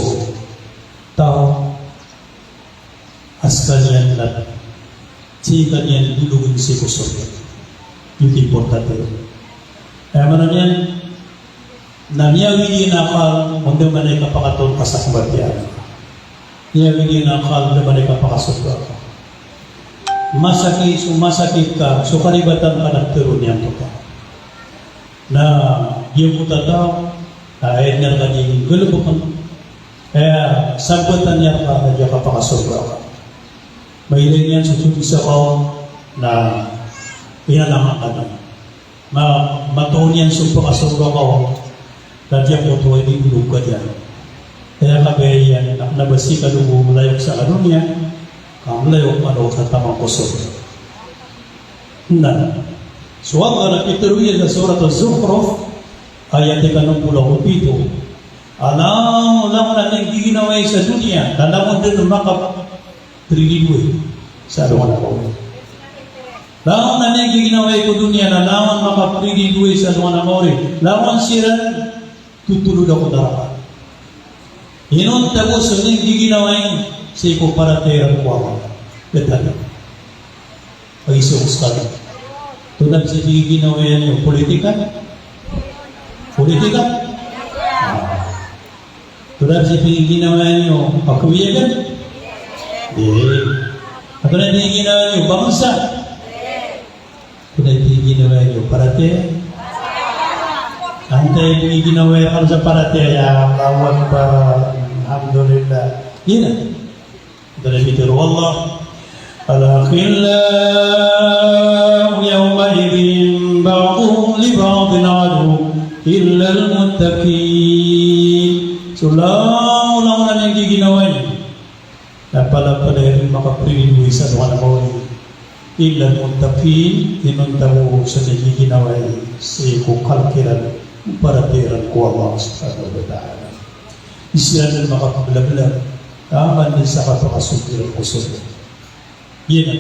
taw a skaniyan Sii ka niyan dologen sii ko sorga. Giyoto i importante. Aya maana niyan na miyawid iyan a akal o da man i kapakatoon ka sa kambatiya. Miyawid iyan a akal o da man i kapakasorga ka. Masakit, so masakit ka, so karibatan ka na tharoon iyan rka. Na giyoto a taw, na aya dn a rka di nggalbkn, aya sabatan iyan rka na di kapakasorga ka. Mailay niyan so todi sa kaw na inanangan ka niyan. Ma, matoon iyan so pakasorga ka o, na giyangkoto a di nggalbk ka niyan. Aya kabaya iyan na kna ba sii ka dn bo mlayok sa doniya, ka mlayok ka dn sa taman ko sorga. Na so Allah na pitharo iyan sa Surat Az-Zukhruf, ayat ika nm polo ago pito. A langon, langon a niyan giginawai sa doniya, na langon dn makapriridoay sa alongan a maori. Langon a niyan giginawai ko doniya na langon makapriridoay sa alongan a maori. Langon siran totolod ko naraka. Inonta bo so niyan giginawai sii ko paratiyaya ko Allah. Btad. Pagizaan ko skano. Antonaa bs i pgiginawai niyo, politika? Politika? Ah. Antonaa bs i pgiginawai niyo, a kawiyagan? Di. Antonaa i pgiginawai niyo, bangsa? Antonaa i pgiginawai niyo, paratiyaya? Antaa i pgiginawai kano sa paratiyaya? Allahu Akbar. Alhamdulillah. Giyanan. Antonaa i pitharo o Allah? Al-akhillau yawma'idhin ba'duhum li ba'din aduwwun illal muttaqin. So langon, langon a niyan giginawai na palapalaya dn makapriridoay sa alongan a maori. Illal muttaqin, inonta bo so niyan giginawai sii ko kalk iran, paratiyaya iran ko Allah subhanahu wa ta'ala. Di siran dn makapaglaglag, taman dn sa kapakasold iran ko sorga. Giyanan.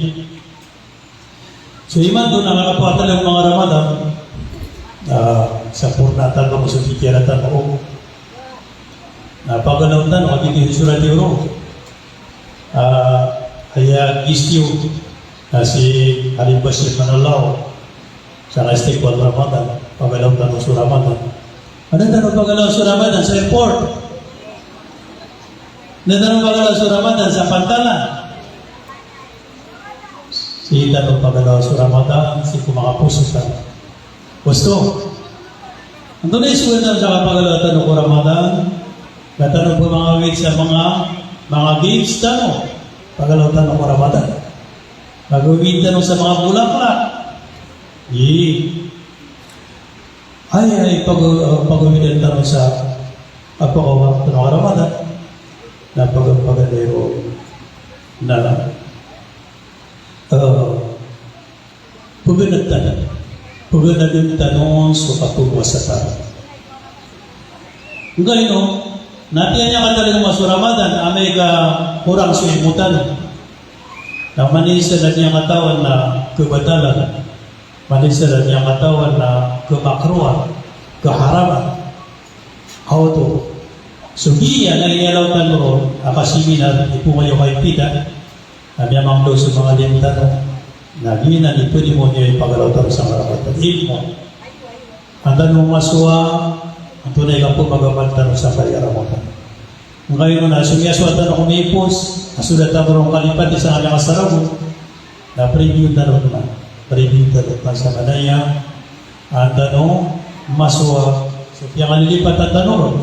So imanto na kapakatalingoma ko Ramadan, ah, sampornaan tano so pikiran tano. Na pagalaw tano, a giyoto i sorati ron. Ah, aya gistiyo, na si Alim Bashir Manlalaw, sa istiqbal Ramadan, pagalaw tano so Ramadan. Anda tano pagalaw so Ramadan? Sa airport. Anda tano pagalaw so Ramadan? Sa pantalan. Sii tano pagalaw so Ramadan sii ko manga poso tano. Osto. Antonaa i sogoan tano sa kapagalaw tano ko Ramadan? Ka tano pmangawid sa manga, manga games tano. Pagalaw tano ko Ramadan. Pagawid tano sa manga bolaklak. Ii. Aya ipag-, pagawidan tano sa kapakaoma tano a Ramadan na pag-, pagari ron na, eh, paganad tano, paganadn tano so kapowasa tano. Nggaino na tiyan iyan katalingoma so Ramadan, amay ka korang so ilmo tano. Na manisa na niyan katawan na kabatalan. Manisa na niyan katawan na kamakruhan, kaharaman. Haw oto. So giya na inialaw tano ron a kasiminar, ipoon kayo kay pita. Na miyamangdaw so manga limo tano. Na giya na ipnimo niyo ipagalaw tano sa marapat a ilmo. An tano masowa, antonaa i kapmagamal tano sa kaya Ramadan. Nggaino na so miyasowa tano ko miipos, a so da tano ron kalipati sa kami a kasaragon, na preview tano man. Preview tano man sa manaya, an tano masowa, so piyangalilipatan tano ron.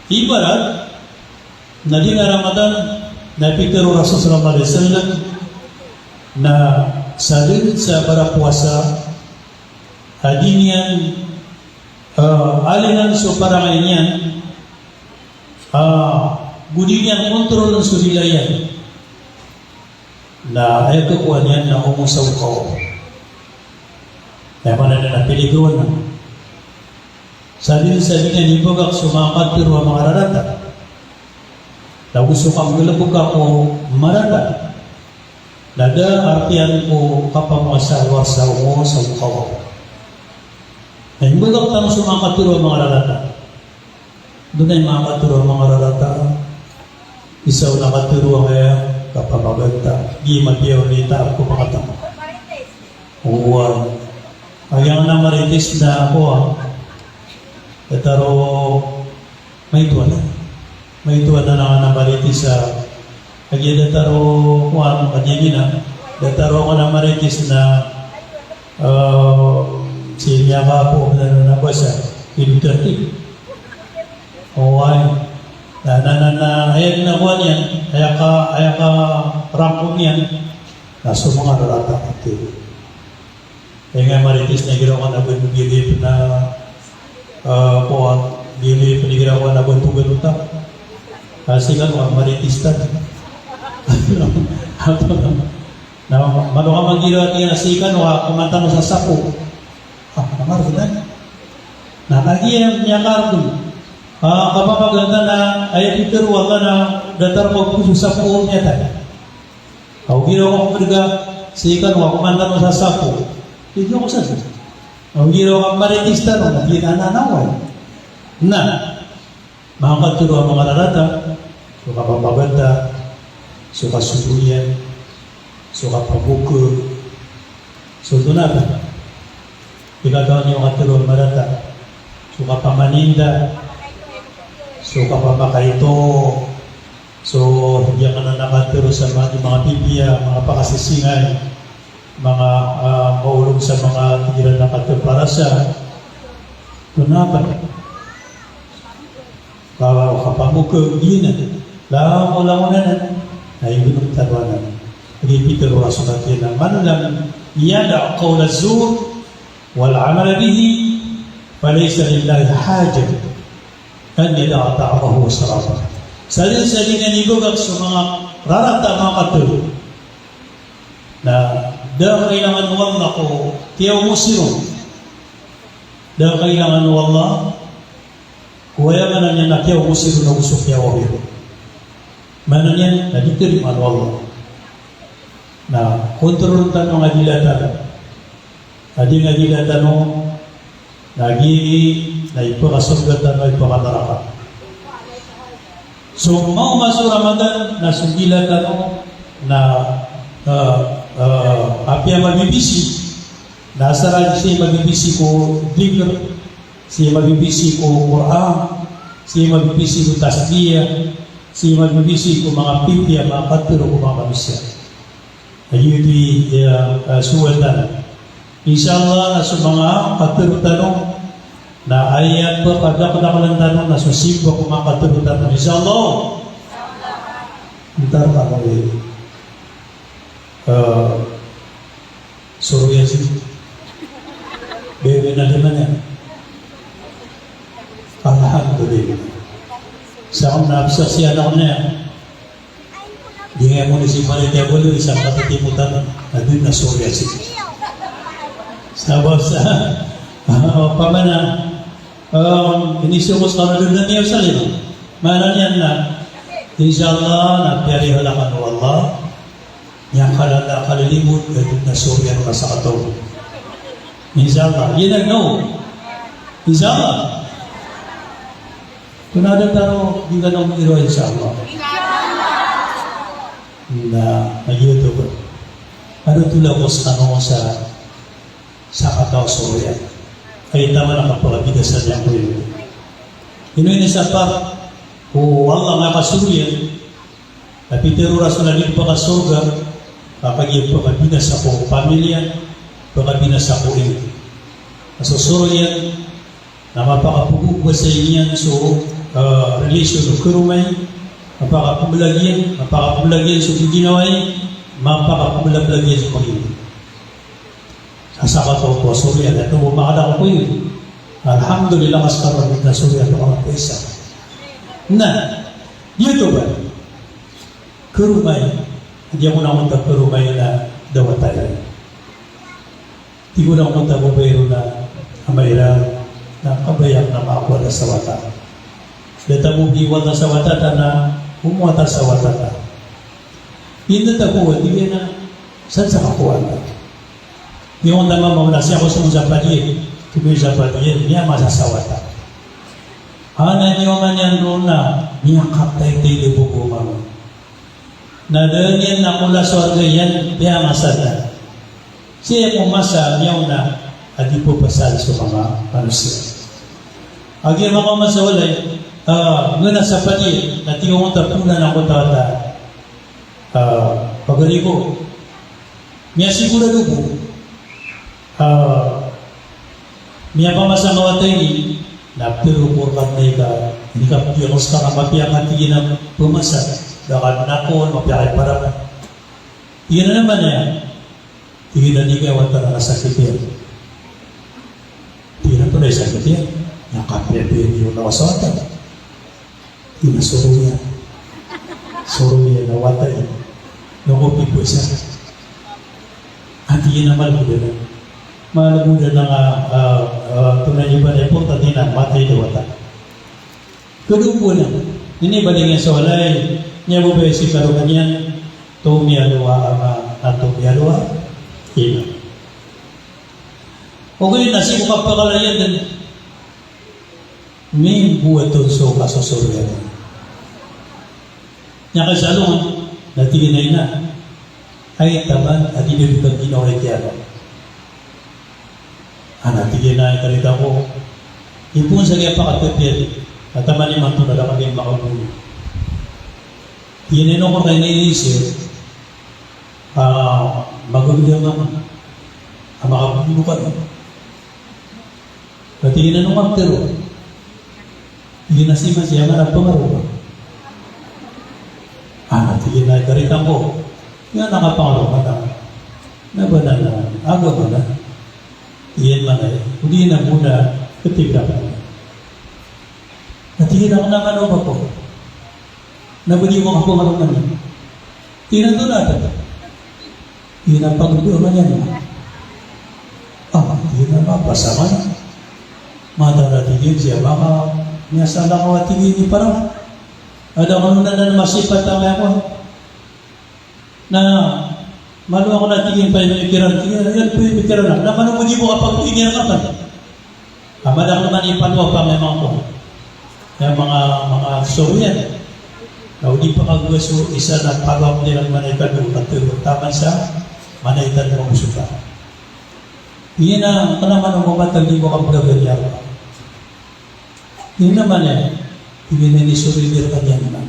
Ibarat na di na Ramadan, na pitharo o Rasul sallallahu alaihi wasallam, na sadn sa barapowasa, a di niyan, ah, alinan so parangay niyan, ah, go di niyan kontroln so dila iyan. Na aya kakowa niyan na omosaw ka. Aya maana niyan na piligrowan na. Sadn sa di niyan ibagak so manga katharo a manga rarata. Na go so kanggalbka ko marata. Na da artiyan ko kapamowasa a lowar sa omosaw ka. Na imbagak tano so manga katharo a manga rarata. Antonaa i manga katharo a manga rarata? Isa on a katharo angkaya, Kapamaganta, di mapiya o nita ko pangata. Owa. Aya nga na marites na ko, a. Datar o maito anan. Maito anan a nga na marites a. Agi datar o ko, a, madiyami na. Datar o nga na marites na, a, si miyaka ko na na basa. Ilutrati. Oway. Na, na, na, na, aya dn a kowan iyan, aya ka, aya karangkom iyan, na so manga rarata a katharo. Aya nga marites na igira ko na bn bilip na, ah, kowan, bilip na igira ko na bn togan otak. Ah, sii kano a marites tano. Na, mano ka manggiraw a tig iyan a sii kano a koman tano sa sapo. Ah, na margn. Na kagiya miyakar dn. Ah, kapamaganta na, aya pitharo o Allah na datar ko so sapo miyatay. Aw giraw ko mrga, sii kano a koman tano sa sapo. Di ko sa sa. Aw giraw ko marites tano, na di na nanaway. Na, Manga katharo a manga rarata, so kapamaganta, so kasoroyan, so kapamokha, so tonaa pn. Di katawan iyo katharo a marata, so kapamaninda, so kapamakaito, so di akn a katharo sa manga, manga pipiya, manga pakasisingay, manga, ah, maolog sa manga tig iran a katharo a parasa, tonaa pn. Ka, kapamokha iyan, langolangon anan, na ignor tano anan. Aya pitharo o Rasul a tig iyan a, "Man lam yada' qawla zur wal amala bihi, falaysa lillahi hajatun an yada'a ta'amahu wa sharabah." Sa dn sa di niyan ibagak so manga rarata a manga katharo, na da a kailangan o Allah ko kiyaomos iron. Da a kailangan o Allah ko aya maana niyan na kiyaomos iron ago so kiyawawi ron. Maana niyan na di tarimaan o Allah. Na kontroln tano a dila tano. Na di nga dila tano, na gii na ipakasorga tano, ipakanaraka. So maoma so Ramadan na so dila tano na, ah, ah, apiya mabibisi, na asar a sii mabibisi ko dhikr, sii mabibisi ko Qur'an, sii mabibisi ko tasbih, sii mabibisi ko manga pipiya, manga katharo ko manga manosiya. Aya oto i, iya, ah, sowatan. Insha Allah, na so manga katharo tano, na aya pkadakdaklan tano, na so simba ko manga katharo tano. Insha Allah. Ntar tano i, ah, Soroyan sii. Bebe na di man iyan. Alhamdulillah. Sa on na absa si anak niyan. Di nga municipality a Iloilo, isa katitimotan, na di na Soroyan sii. Sa basa, ah, pamana, um, inisokos ka na dun na niya sa lima. Maana niyan na, insha Allah, na piyarihalangan o Allah. Miyakala, kalilimoon, na di na Soroyan ka sakataw. Insha Allah. Iyan na, no. Insha Allah. Tonaa dn tano di kano miro, insha Allah. Na, na giyoto ba. Ado tolak ko skano sa, sakataw a Soroyan. Ay taman a kapakabinasa niyan ko iyo. Ino ini sapa ko Allah nga kasoroyan. Na pitharo o Rasul a di pakasorga, ka kagiya pakabinasa ko pamilya, pakabinasa ko ino. Na so Soroyan, na mapakapagobasay niyan so, ah, relation o karomay, mapakapagbalag iyan, mapakapagbalag iyan so giginawai, mapakapagbalablag iyan so pagingd. Sa sakataw a Soroyan, na ito bo makadakl ko iyo. Alhamdulillah, ka skano di na Soroyan, na makapaisa. Na, giyoto ba? Karomay, di ako na onta karomay na da wata iran. Tig o na onta ko ba iran na amay iran na kabaya na makowa da sa wata. Da ta bo di wata sa wata ta na, komowa ta sa wata ta. Inda ta kowa, di na, san sa kakowa ta. Di onta mama na siya ko song sa padiyan, tig o sa padiyan, niya masa sa wata. Ana niyo man iyan ron na, niya kaptay tay di bo ko mama. Na da niyan na ko la so arga iyan, piya masa ta. Sii ko masa a miyaona a di pphasad so manga manosiya. A giya manga masa walay, ah, ngena sa padi, na tig o ngka ta pona na ko tawata. Ah, pagari ko. Miyasigurado ko. Ah, miyapamasa nga wata ini, na ptharo ko rka na ika, ini ka piya ko ska na mapiya ka tig iyan a pmasa, da ka na ko, mapiya ka i para. Tig iyan a na man aya. Tig iyan a di ka wata na sakit iyan. Tig iyan a pn a sakit iyan. Na kapiya-piya niyo na wata. Tig iyan a soroya. Soroya na wata iyan. Noko piposa. Ati iyan a malbod anan. Malbod anan a, ah, ah, tonaa i ba na importante na matay a wata. Kado bo na. Ini ba di nga so walay. Niya bo ba si karokan iyan. To miyaalowa a, a to miyaalowa. Ina. Ogaid na sii ko kapakalayan dn. Mimboat on so kasosoroyan. Niya ka sa alongan, na tig iyan a ina, ay taman, a di dn ka ginawa i kiyama. Ana tig iyan a karita ko, ipoon sa kiyapakatp iyan, na taman imanto na da kami makabono. Tig iyan a ino ko kay ini sir, ah, magagdam a, a makabono ka. Na tig iyan a ino nga ptharo? Tig iyan a sii man sii a mala pngaroka. Ana tig iyan a karita ko. Tig iyan a kapangaroka na. Na ba na na, agama na. Tig iyan man a, odi na bo na, ktig iyan a. Na tig iyan a kna man o ba ko. Na ba di ko kapangaroka niyan. Tig iyan a tonaa ta. Tig iyan a pagdoa man iyan. Ah, tig iyan a mapasama na. Mataan a tig iyan sii a maka, miyasalakaw a tig iyan i para. Ada ko na na masipat a maya ko. Na, malo ako na tig iyan pamikiran, tig iyan, iyan pamikiran na. Na mano ko di ko kapag-, tig iyan a kapan. A madakl man i palowa pamemang ko. Aya manga, manga soriyan. Na o di pakagowa so isa na palowa ko di lang manay kado, kato taman sa manay tan mabosota. Ina, kna man o mamatag di ko kablagan iyan. Ina man iyan, ina inisorili rkaniyan na.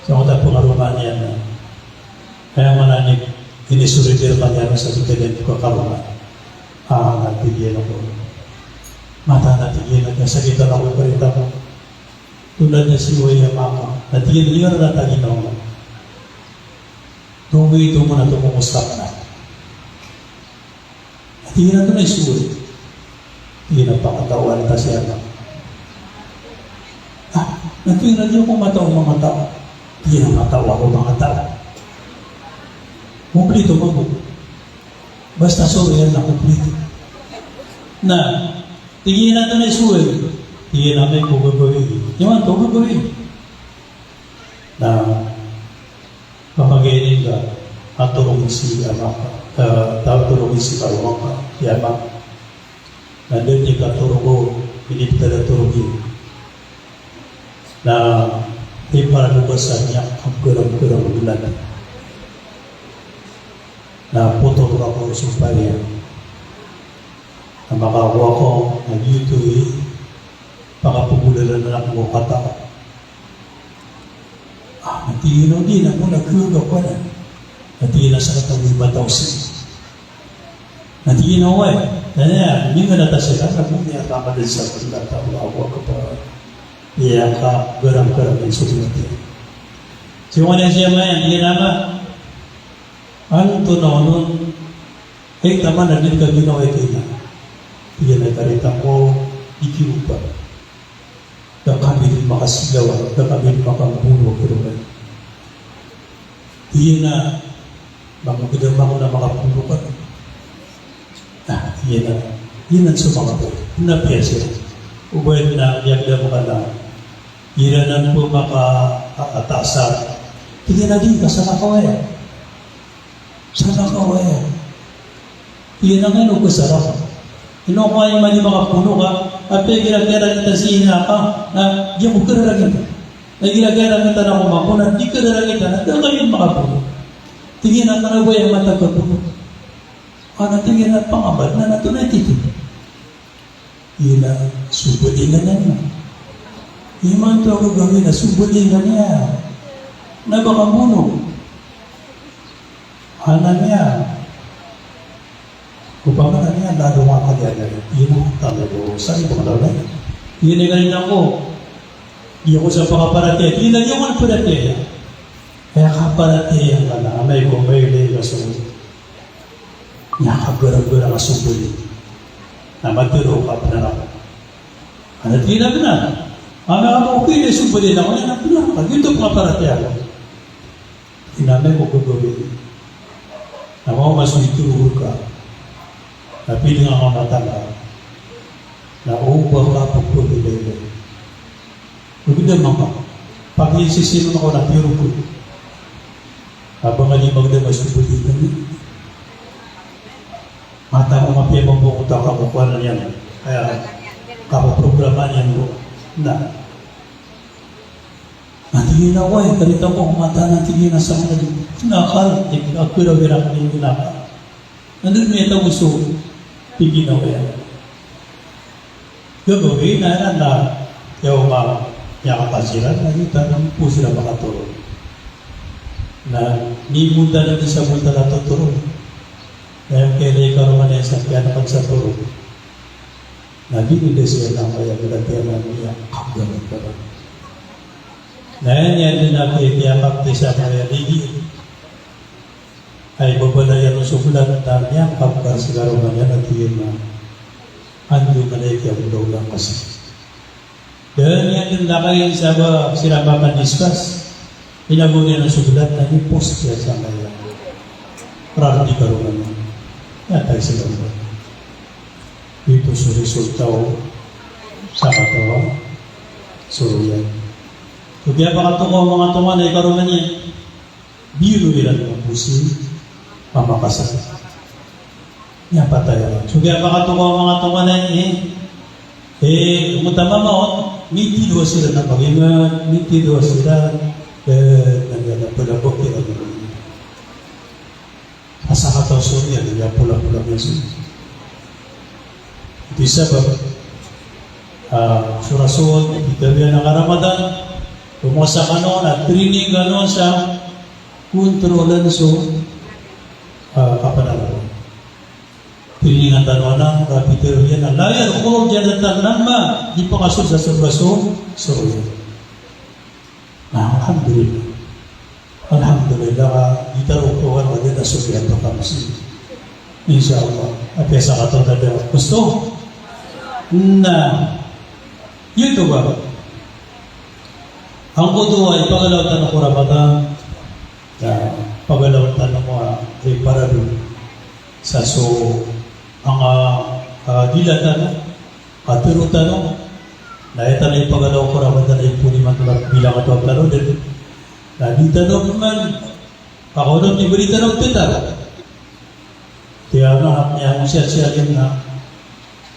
Sa mata pakaroman iyan na. Aya maana niyan, inisorili rkaniyan sa tig iyan a karoman. Ah, na tig iyan a ko. Mataan a tig iyan a kasakitan ako i karita ko. Tonaa na si waya mama. Na tig iyan a di ka rata ginawa. Tomo i tomo na tomo ko stop na. Tig iyan a tonaa i soway. Tig iyan a pakatawan ta si ama. Ah, na tig iyan a di ako mataw manga taw. Tig iyan a mataw ako manga taw. Kumplito mambo. Basta soroyan na kumplito. Na, tig iyan a tonaa i soway. Tig iyan a amay ko gagawii. Imanto gagawii. Na, Pamagay ini ka, a torog si ama ka, eh, ta-, torog si karoma ka, si ama. Na da niyan katorog o, iniptad a torog iyan. Na, iparado ka sa niyan, a pkharam-kharam a gnat. Na, potol ka ko so paya. Na, makakowa ko, na giyoto i, pakapagolalan anan ko kata. Ah, tig iyan a di na bo na khaga ko anan. Tig iyan a sakataw i mataw sii. Tig iyan a oway. Na niyan, niyan na ta sii na bo niyan kamadn sa pnda ta, Allahu Akbar. Iya ka garam-garam iyan so mati. Sii ko niyan sii a maya, tig iyan a ama. Antonaa onon, ay taman a di ka ginawa i kina. Tig iyan a karita ko, di ki oba. Da kami di makasigawa, da kami di makambono a kirokan. Tig iyan a, makagdam ako na makabono ka. Ah, tig iyan a, iyan so manga bo. Na piya siya. Oba na miyagdam ka na. Iran anan bo maka, a, atasar. Tig iyan a di, ka salakaw aya. Salakaw aya. Tig iyan a kano ko salakaw. Ino ko aya mani makabono ka, apiya kira-kira kita sii na ka, na di ako kira-kira kita. Na igira a rangitan ako mako na di ka da rangitan, na da ka iyan makapoon. Tig iyan a kna ba aya mata ka poon. Ana tig iyan a pangamal na nato na tito. Ina, subalingan iyan. Imanto a gagawii na subalingan iyan. Na ba ka mono. Ana niyan. Opama na niyan, lalo nga kaliyan na ina, tama ko, saan ko malaw na? Ina, ganito ako. Di ako sa pakaparatiyaya. Ina, di ako paratiyaya. Kaya kaparatiyaya ka na, amay ko, amay ko, amay ko, so. Niyan kagaragara ka so bali. Na matero ka, benar ako. Ana tig iyan a benar. Ana ako, okay, so bali na ako, na benar ako. Giyoto pakaparatiyaya ko. Ina, amay ko gagawii. Na mama so itoro ka. Na pili nga nga mata nga. Na o ba ka pagpagilay. Magdam ka. Pag-insisino na ko na piyoro ko. Abang a di magdam a so bali na. Mata ko mapiya mambo ko ta ka ko kuwanan iyan. Kaya kapoprogramaan iyan ko. Na. Na tig iyan a, "Oway, karita ko ko mata na," tig iyan a, "sa kna di. Na kal, tig iyan a, kira wira ko tig iyan a." Anda miyatago so tig iyan a, "Oway." Gagawii na iran na, aya oma, miyakapasad iran, na giyoto na poon siran makatoro. Na, nimonta na di sa monta na totoro. Na aya kaya di karoma na isa kaya na pagsa toro. Na di nila siya na kaya nila kaya na niya kapgan ka na. Na aya niyan dn a kaya kaya kapti sa kaya di di. Ay babalayan o so blan, na niyan kapkar sa karoma niyan a tiyan na. Ando ka na iya kaya bulaw na kasi. Dn iyan dn lakayin sa ba siran makadiscuss. Inago niyan a so blat na ipos iyan sangkaya. Rardi karoma niyan. Aya kay sa karoma niyan. Ito so resulta o sakataw a soroyan. So kiyapakatokaw o manga tonganay karoma niyan. Biro iran a posi mamakasad. Miyapatay iran. So kiyapakatokaw o manga tonganay, eh, eh, oto a mama on, mitido siran a pagingat, mitido siran, eh, na miyapolapolap iran. Sa sakataw soriyan, miyapolapolap iyan soriyan. Ito i sabap, ah, so Rasul, ito iyan a Ramadan, komasa kano, na training kano sa kontrolan so, ah, kapanarawan. Training tano anan, kapitharo iyan a, "La yadkhulul jannata namman," di pakasold sa sorga so soroyan. Na, alhamdulillah. Alhamdulillah, ka di tano ko a mada na so kiyapakamasad. Insha Allah. Apiya sakataw tano. Gusto? Na. Giyoto ba? Angkoto a ipagalaw tano ko Ramadan. Na, pagalaw tano ko a, eh, parado. Sa so, manga, ah, dila tano. Katharo tano, na aya tano ipagalaw ko Ramadan na ipoon imanto na bilang a tano dn. Na di tano man, pakaonot i bali tano tetap. Tiya na, hak niyan siyasiyagin na,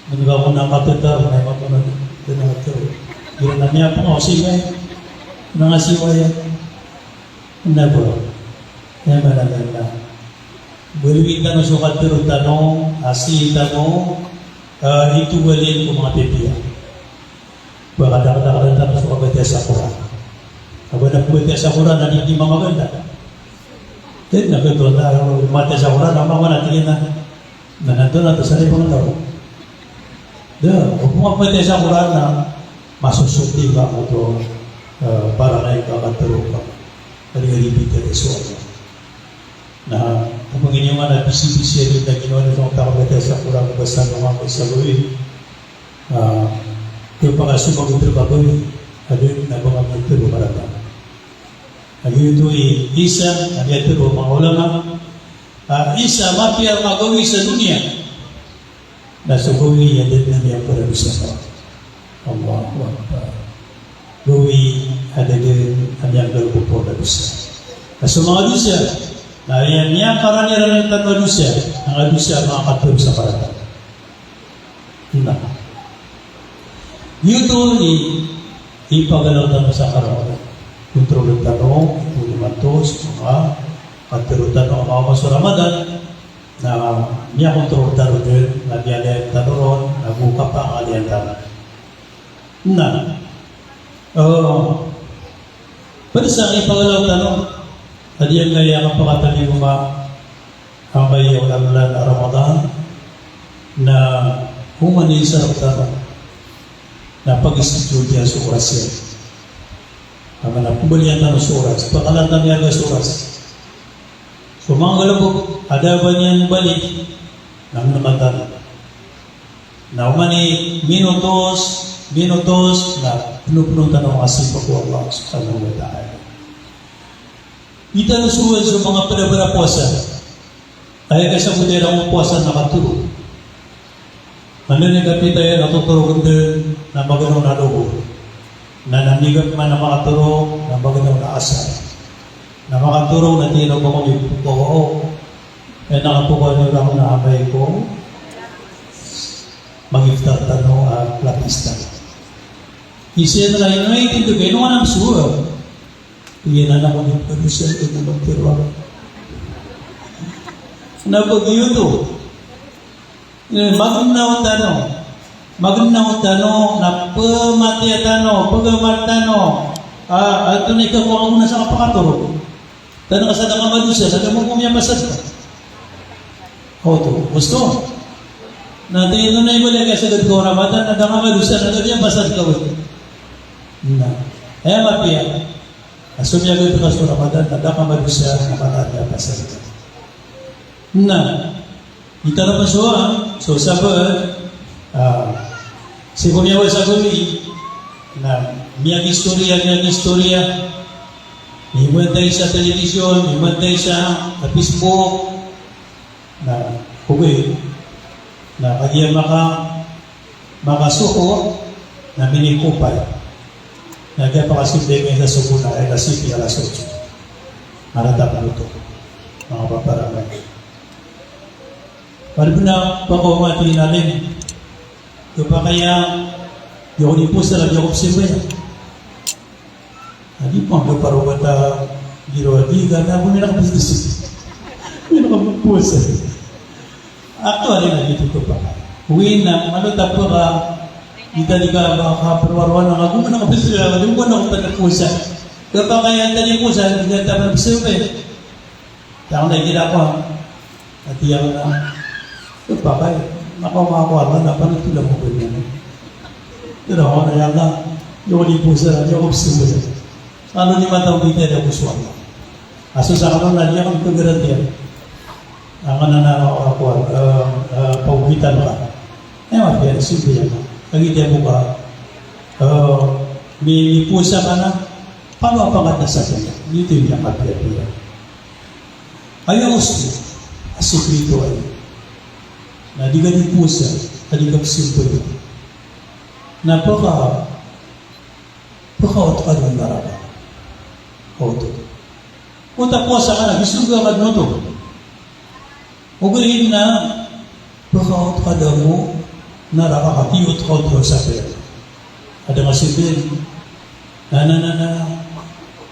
manga ko na katetap, na imanto na, tano katharo. Di na niyan pangawsi na, na ngasiwaya. Na ba? Aya maana niyan na. Baloyin tano so katharo tano, a sii tano, ah, ito baloyin ko manga pipiya. Ba kadakadakl tano so kabatiya sa Qur'an. Aba na pmbatiya sa Qur'an na di, di mamaganda. Di na beto na, matiya sa Qur'an, na mamana tig iyan na. Na nanto na to sa di pangalaw. Da, o pmbatiya sa Qur'an na, masosoti ba ko to, eh, para na ika katharo ka. Kadi kadi pitharo so Allah. Na, kapangini man a bisi-bisi a di na ginawa na so kabatiya sa Qur'an, basa na nga sa gawii. Ah, kaya pakasowa ko tiro ka gawii, a di na ba nga tiro marata. A giyoto i isa, a giyoto o manga ulama, ah, isa mapiya a gawii sa doniya. Na so gawii a da dn a miyaparadosa ka. Allahu Akbar. Gawii a da dn a miyanggalbk ko dosa. Na so manga dosa, na aya miyakaran iran tano a dosa, na manga dosa a makakatharo sa karata. Na. Giyoto i ipagalaw tano sa karata. Kontrol tano, ito imanto so manga katharo tano a manga masa o Ramadan, na miyakontrol tano dn, na miyalayan tano ron, na go kapangaliyan tano. Na, eh, pd sa ipagalaw tano, a di angkaya kapakatalingoma, angkaya olan-olan a Ramadan, na oman i isa rktano na pagistudyoan iyan so oras iyan. Aman a pmbalian tano so oras, pakalan tano iyan so oras. So manga galbk a da a ba niyan mbali, na mnmatan. Na oman i minutos, minutos, na pnopno tano a simba ko Allah subhanahu wa ta'ala. Di tano sowaan so manga pd a baraposa. Aya kasabot iran o powasa na katorog. Anda i kapita iyan a totorogn dn na magnaw na lohor. Na, na migap man a makatorog na magnaw na asar. Na makatorog na tig iyan a ba ko di pkowaa. Aya na kapokaw iyan na amay ko mag-iftar tano a lapista. Isa iyan na ino i tindg, ino ka na msowa. Iyan anan ko di pkhadosa, ino ka na msowa. Na ba giyoto. Eh, magnaw tano. Magnaw tano, na pmatiya tano, pgamal tano. Ah, antonaa i kakowa ngka na sa kapakatorog? Tano ka sa da ka madosa, sa da mo ko miyapasad ka. Oto, gusto? Na tig iyan a ino na i bali a kasagad ka o Ramadan, na da ka madosa, na da miyapasad ka, wai. Na. Aya mapiya. A so miyagad ka so Ramadan, na da ka madosa, na da ka miyapasad ka. Na, di tano psowa so sabaad, ah, sii ko miyawasa gawii, na miyagistoriya, miyagistoriya, mimantay sa telebisyon, mimantay sa, sa Facebook, na, ogaid, na kagiya maka, makasoho, na minikopay. Na giya pakasipay iyan sa sogo na, ay, na sipay a lasot. Maratap na oto. Manga paparamay. Pd pn a pakaoma, tig iyan a, Lim, khapakay a di ako di powasa, di ako pzambayang. A di pn a parogat a giraw a di ka na, ako na kapowasa. Ako na kapowasa. Ako a di na di khapakay. Oway na, malo ta pka, di ta di ka, ka, kaparwarwar na, ako na kapowasa, ako na kapowasa. Khapakay a di powasa, di ka ta pn pzambayang. Tig iyan a, ati iyan a, khapakay, makaoma ako a Allah, na panotolan ko kaniyan. Tig iyan a, ya Allah, di ako di powasa, di ako pzambayang. Kano di mataw kita, di ako so Allah. A so sakn on na di ako di pgarantiyan. Angkanan a, ako, eh, eh, pagogitan ka. Aya mapiya, simba iyan. Kagiya bo ka, eh, mi-, mipowasa ka na, pano a pangadn a sakn iyan. Giyoto i miyapiyapiya. Aya osto a sikreto aya na di ka di powasa, a di ka pzambayang, na pka, pkaot ka dn naraka. Oto. Ota powasa ka na, di sorga ka dn oto. Ogaid na pkaot ka dn ko naraka ka, di oto ka oto sa pera. Adn a sipin. Na, na, na, na.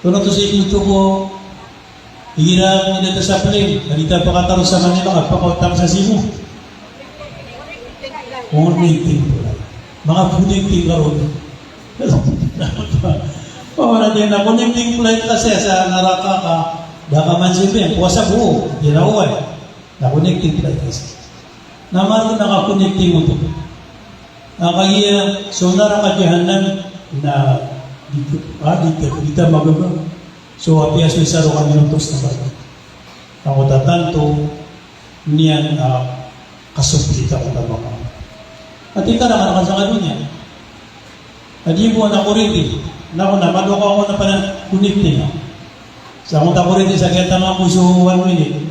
Tonaa oto sii ko oto ko. Igira a miyada ta sa plane, a di ta pkataro sa Manila, ka pkaot ta sa Cebu. Connecting flight. Manga connecting ka ron. Oway, na connecting flight ka sa, sa naraka ka, da ka man sipin, powasa bo, di na oway. Na connecting flight ka sa. Na margn a ka-connecting oto. Na kagiya so naraka Jahannam na di, ah, di, di ta magaga. So apiya so isa roo ka minutos na margn. Angkoto a tanto niyan a kasopit angkoto a manga. Ati ka na ka na ka sa doniya. A di bo na korente. Na ko na maloka ko na pala-connecting. Sa angkoto a korente sa kiyatama ko so one minute.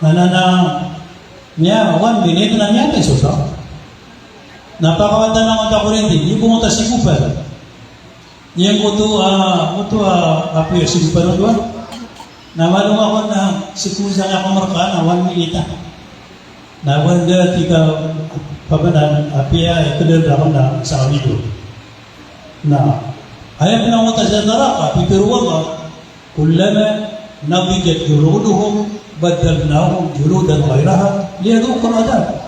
Na, na, na, niya, one minute na niya, tayo sa. Na pakawatan angkoto a korente, di bo angkoto a sikopan. Niyan oto, ah, oto, ah, apiya sikopan oto, ah. Na malo nga ko na sikopan sa nga ko marka na one minute, ah. Na wanda tika pabanan apiya ikdal rakn na sa kami do. Na Aya pn a mota sa naraka, pitharo o Allah, "Kullama nadijat juluduhum baddalnahum juludan ghayraha liyadhuqul adhab."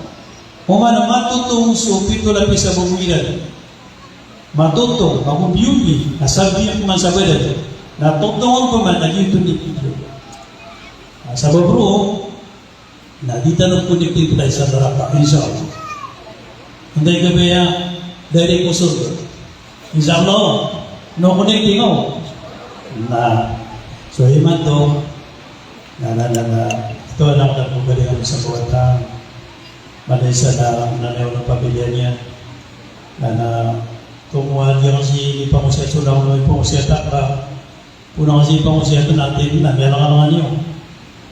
Oman a matotong so pito lapis a baboy iran, matotong, magobiyobi, na sabi a pman sa badan, na totong pman a giyoto i pito. Na sabap roo, na di tano connected tayo sa naraka, insha Allah. Antaa i kabaya, direct ko sorga. Insha Allah, no connecting, o. Na, so imanto, na, na, na, na, ito na ako nagmagaling sa kawatan. Manay sa na, na, na, na pamilya niyan. Na, na, tomo a di ako si ipangosiyat so na, ipangosiyat ako. Pona kasi pangosiyat natin na miyalangalangan iyo.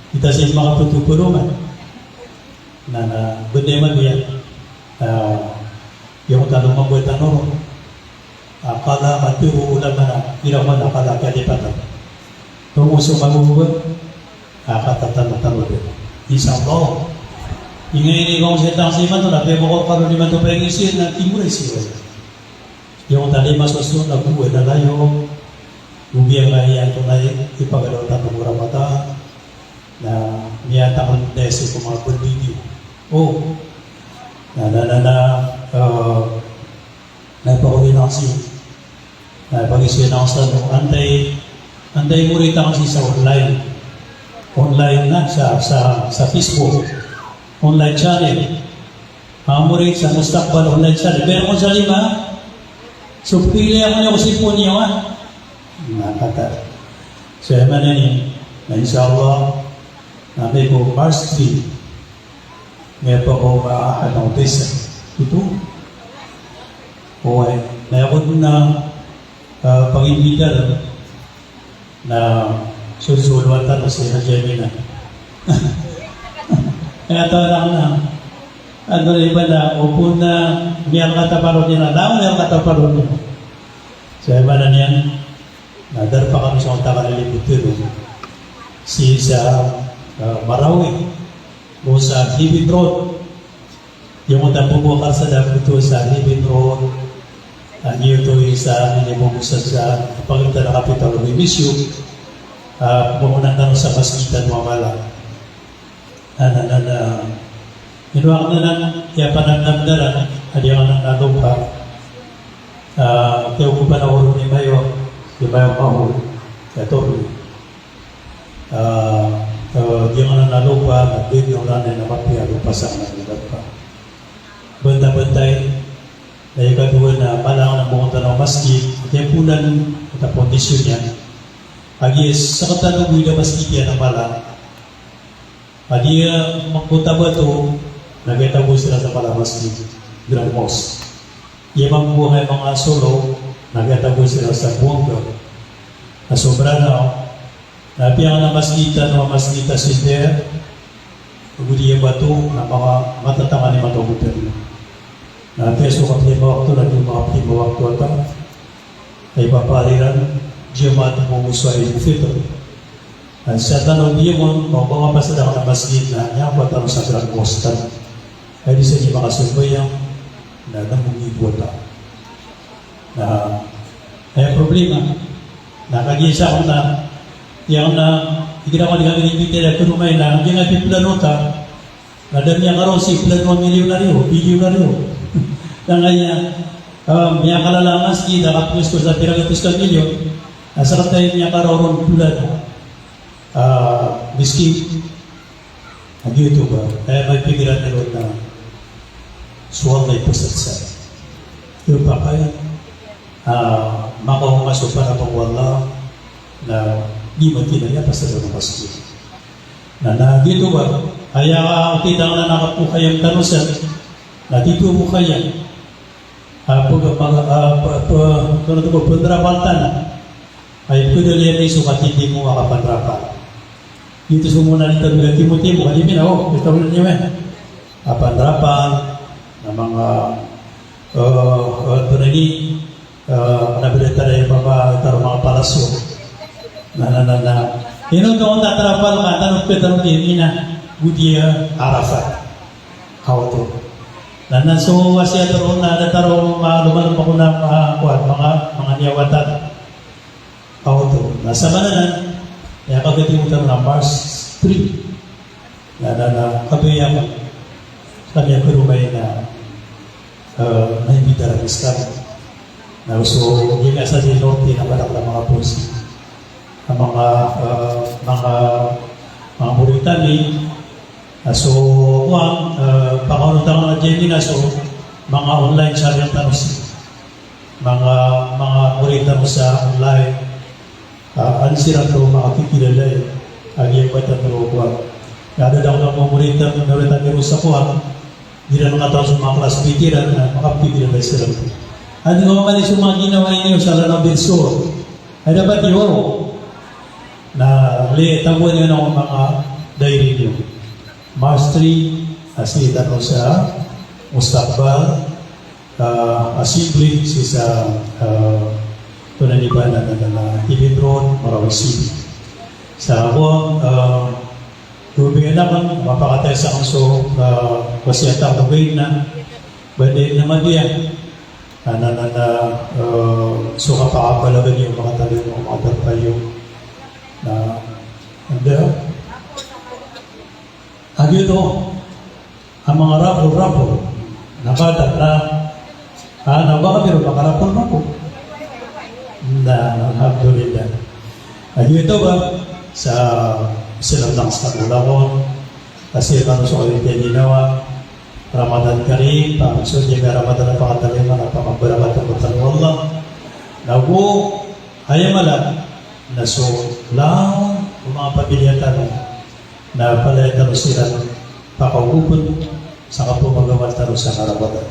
Kita sii makapagtutulungan. Na, na, benda iman diyan. Ah, iyo tano mambo tano ron. Ah, kala katiru ulama na, ira man na kala kalipatan. Tungo so kagugubat, ah, katatano-tano din. Insha Allah. Ingay ini pangosiyat ang siman to, na piyabakor kalo di man to pengisiyan na timuray siya. Iyo tano di masoso na buwan na layo. Giyangkaya antonaa i ipagalaw tano ko Ramadan, na miyatakal tayo sii ko manga bandigi. O, na, na, na, na, eh, na ipakawinasi. Na ipagisiya na sa ano, antaa i, antaa i morit tano sii sa online. Online na, sa, sa, sa Facebook. Online channel. Manga morit sa Mustaqbal Online Channel. Pero kon sa lima, so pili ako niyo ko sipon niyo, ha? Na katawan. So, aya maana niyan, na insha Allah, na amay ko March three, miyapakaoma a Ahad Autism. Ito. Oway, na ako dn na, ah, pag-imbitar, na solsoloan tano si Hajia Mina. Kaya taw lang na, ano na iba na, opama na miyalkat a paro niyan, na miyalkat a paro niyan. So, aya maana niyan, na darpa kami sa otak a lilipot ito. Sii sa, ah, Marawi, o sa Hibin Road. Giyangkoto a bo a karsada a photo sa Hibin Road. Giyoto i isa a inibobos sa pagkita na kapital o Mimisyo. Ah, pambonan tano sa masgit a mala. Na, na, na, na. Ino akn anan, iya panamnam daran, a di akn anan lopa. Ah, kiyaokupan ako ron i Mayor, i Mayor Mahul, i Attorney. Ah, eh, giyangkanan a lopa, na giyangkanan a mapiya a lopa sa anan a lopa. Bantay-bantay, na ikadowa na mala anan a bonotan a masgit, kiyapoonan, a pondasyon iyan. Agi, sakataw na goy da masgit iyan a mala. Agi, eh, mangkota bato, na kiyatago siran sa mala masgit, Grand Mosque. Iya mambo a manga solo, na kiyatago siran sa Buanga. Na sobra na, na apiya anan a masgit, na masgit a sender, ago di iya bato, na manga, matatangan i manga taw ko tano. Na apiya so kapilima wakto, na di makaplima wakto a taw. Ay papariran, Jumat, Minggu, so Eid al-Fitr. Na sa tano di iyan, o ba mapasad anan a masgit na, niyan ko tano sa Grand Mosque tano. Ay di sa di makasambayang, na nambong i bo a taw. Na, aya problema. Na kagiya sa ako na, iyan na, igira ko di kami di pitira ko rumay na, di nga piplano ta, na da miyakaro si plano a milyonaryo, bilyonaryo. Na ngaya, ah, miyakalala a masgit, na kapos ko sa pira gatos ka milyon, na sakataw i miyakaro ron plano. Ah, miskin. Agi oto ba, aya mapikiran iran na so Allah i pasad sa. Iyo pakay, ah, makaoma so para ko Allah, na di matina iya pasad a masgit. Na, na giyoto ba, aya, ah, okit anan a kapokayam tano san, na di to mokayam. Ah, pag-, pag-, ah, pa-, pa-, ano to ba, pandrapal tano. Ay, pwede liyan iso katindi mo a kapandrapal. Ito so mona di tano timo-timo, kadi pina, o, ito mo niyo, eh. Kapandrapal, na manga, eh, eh, ito na ini, eh, na pwede tara yung mama, tara manga palasyo. Na, na, na, na. Ino to ang tatrapal ka, tano pwede tano di mina, Gudia Arafat. Kaw to. Na, na so wasiat ron na datar o ma-, lumalompa ko na, ah, kuwan, manga, manga niyawatan. Kaoto. Na sa maana nan, aya kagati mo tano na March three. Na, na, na, kato iya, kami a karomay na, eh, na imbita a Islam. Na so, giyangkai sa di Norte, na manga, na manga posi. Na manga, eh, manga, manga morit ami, na so, kowan, eh, pakaonot tano a giyangkai na so, manga online sa giyangkai tano si. Manga, manga morit tano sa online, ah, an siran to makakikilala, eh, a giyangkai tano kowan. Na adn a manga morit tano, morit tano sa kowan, di ran katao so manga classmate iran, na makakikilala siran. Adn a manga mani so manga ginawa niyo sa lalan a berso. Ay dapat iyo. Na li, tagoan iyo na manga diary niyo. March three, a sii tano sa Mustaqbal, ah, Assembly, sii sa, ah, tonaa ini ba na, na, na, na, Event Road, Marawi City. Sa ako, ah, Rubin akan, mapakatay sa kanso, ah, wasiyat ako ba na, ba di na mabiya. Na, na, na, na, eh, so kapakabalagan iyo, makatalin mo, makatarpa iyo. Na, anda? Agi to, a manga rapol-rapol. Na bata na, ah, na baka biro manga rapol-rapol. Na, alhamdulillah. Agi to ba, sa, silam lang sa ulawon. Kasi tano so kami ginawa, Ramadan Karim, pangso di Ramadan a pakatalima, a pakabarakat o Allah. Na go, aya mala, na so lawan o manga pamilya tano, na palaya tano siran pakaogopn sa kapamagawan tano sa Ramadan.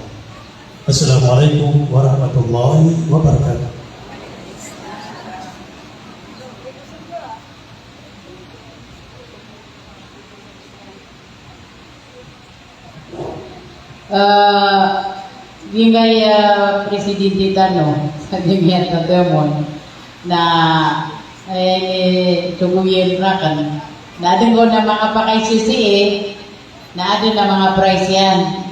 Assalamualaikum warahmatullahi wabarakatuh. Eh, giyangkaya presidente tano, sa giyangkaya tatamon, na, eh, togoyen raken. Na adn ko na manga pakaisisi, na adn a manga prize iyan.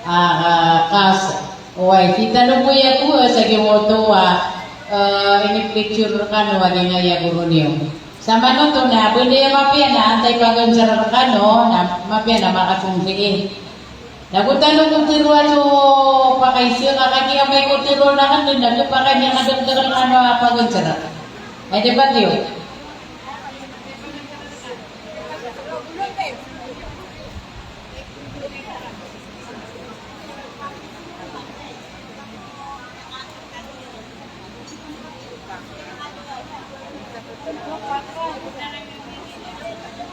Ah, ah, kas, oway, sii tano bo iya ko, eh, sa giyangkoto a, eh, ini-picture rkano a giyangkaya goro niyo. Sa manoto na, benda iya mapiya na antai paganser rkano, na mapiya na makasong sii. Na go tano ko tero a so pakaisisi, ka kagiya amay ko tero na kandn, na so pakay niyan kadagdag rkano a paganser. Ay, di ba, tiyo?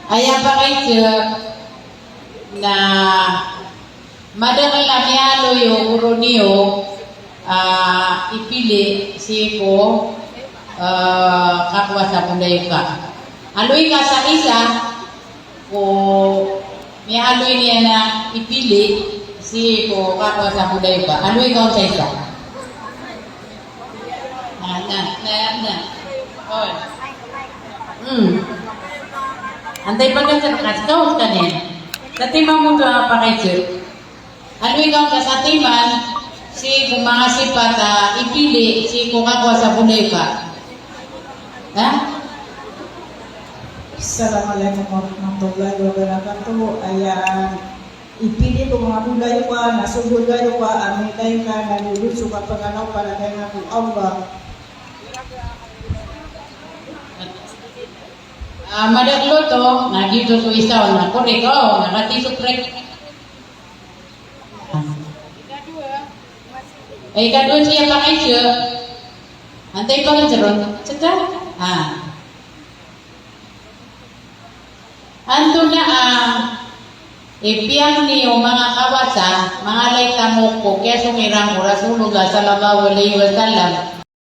Aya pakaisa na madakl a miyaaloy o goro niyo, ah, ipili sii ko, ah, kakowa sa Bolayoka. Aloy ka sa isa, ko miyaaloy niyan a ipili sii ko kakowa sa Bolayoka. Aloy ka on sa isa. Na, na, na, na. Oy. Hmm. Antai paganser ka, ska on skaniyan. Sa timan oto a pakaisa. Aloy ka on ka sa timan sii ko manga sipat a ipili sii ko kakowa sa Bolayoka. Ha? Assalamualaikum warahmatullahi wabarakatuh. Aya ipili ko manga Bolayoka na so Bolayoka a miilay ka na lolod so kapangalaw, paratiyaya ko Allah. Ah, madakl oto, na giyoto so isa on na korek, o, na katii so korek. Ay, ikadowa sii a pakaisa. Antai paganser on? Ska? Ah. Antonaa, ah, ipiyang niyo manga kawasa, manga lay tamok ko kiyasong iran ko Rasulullah sallallahu alaihi wasallam.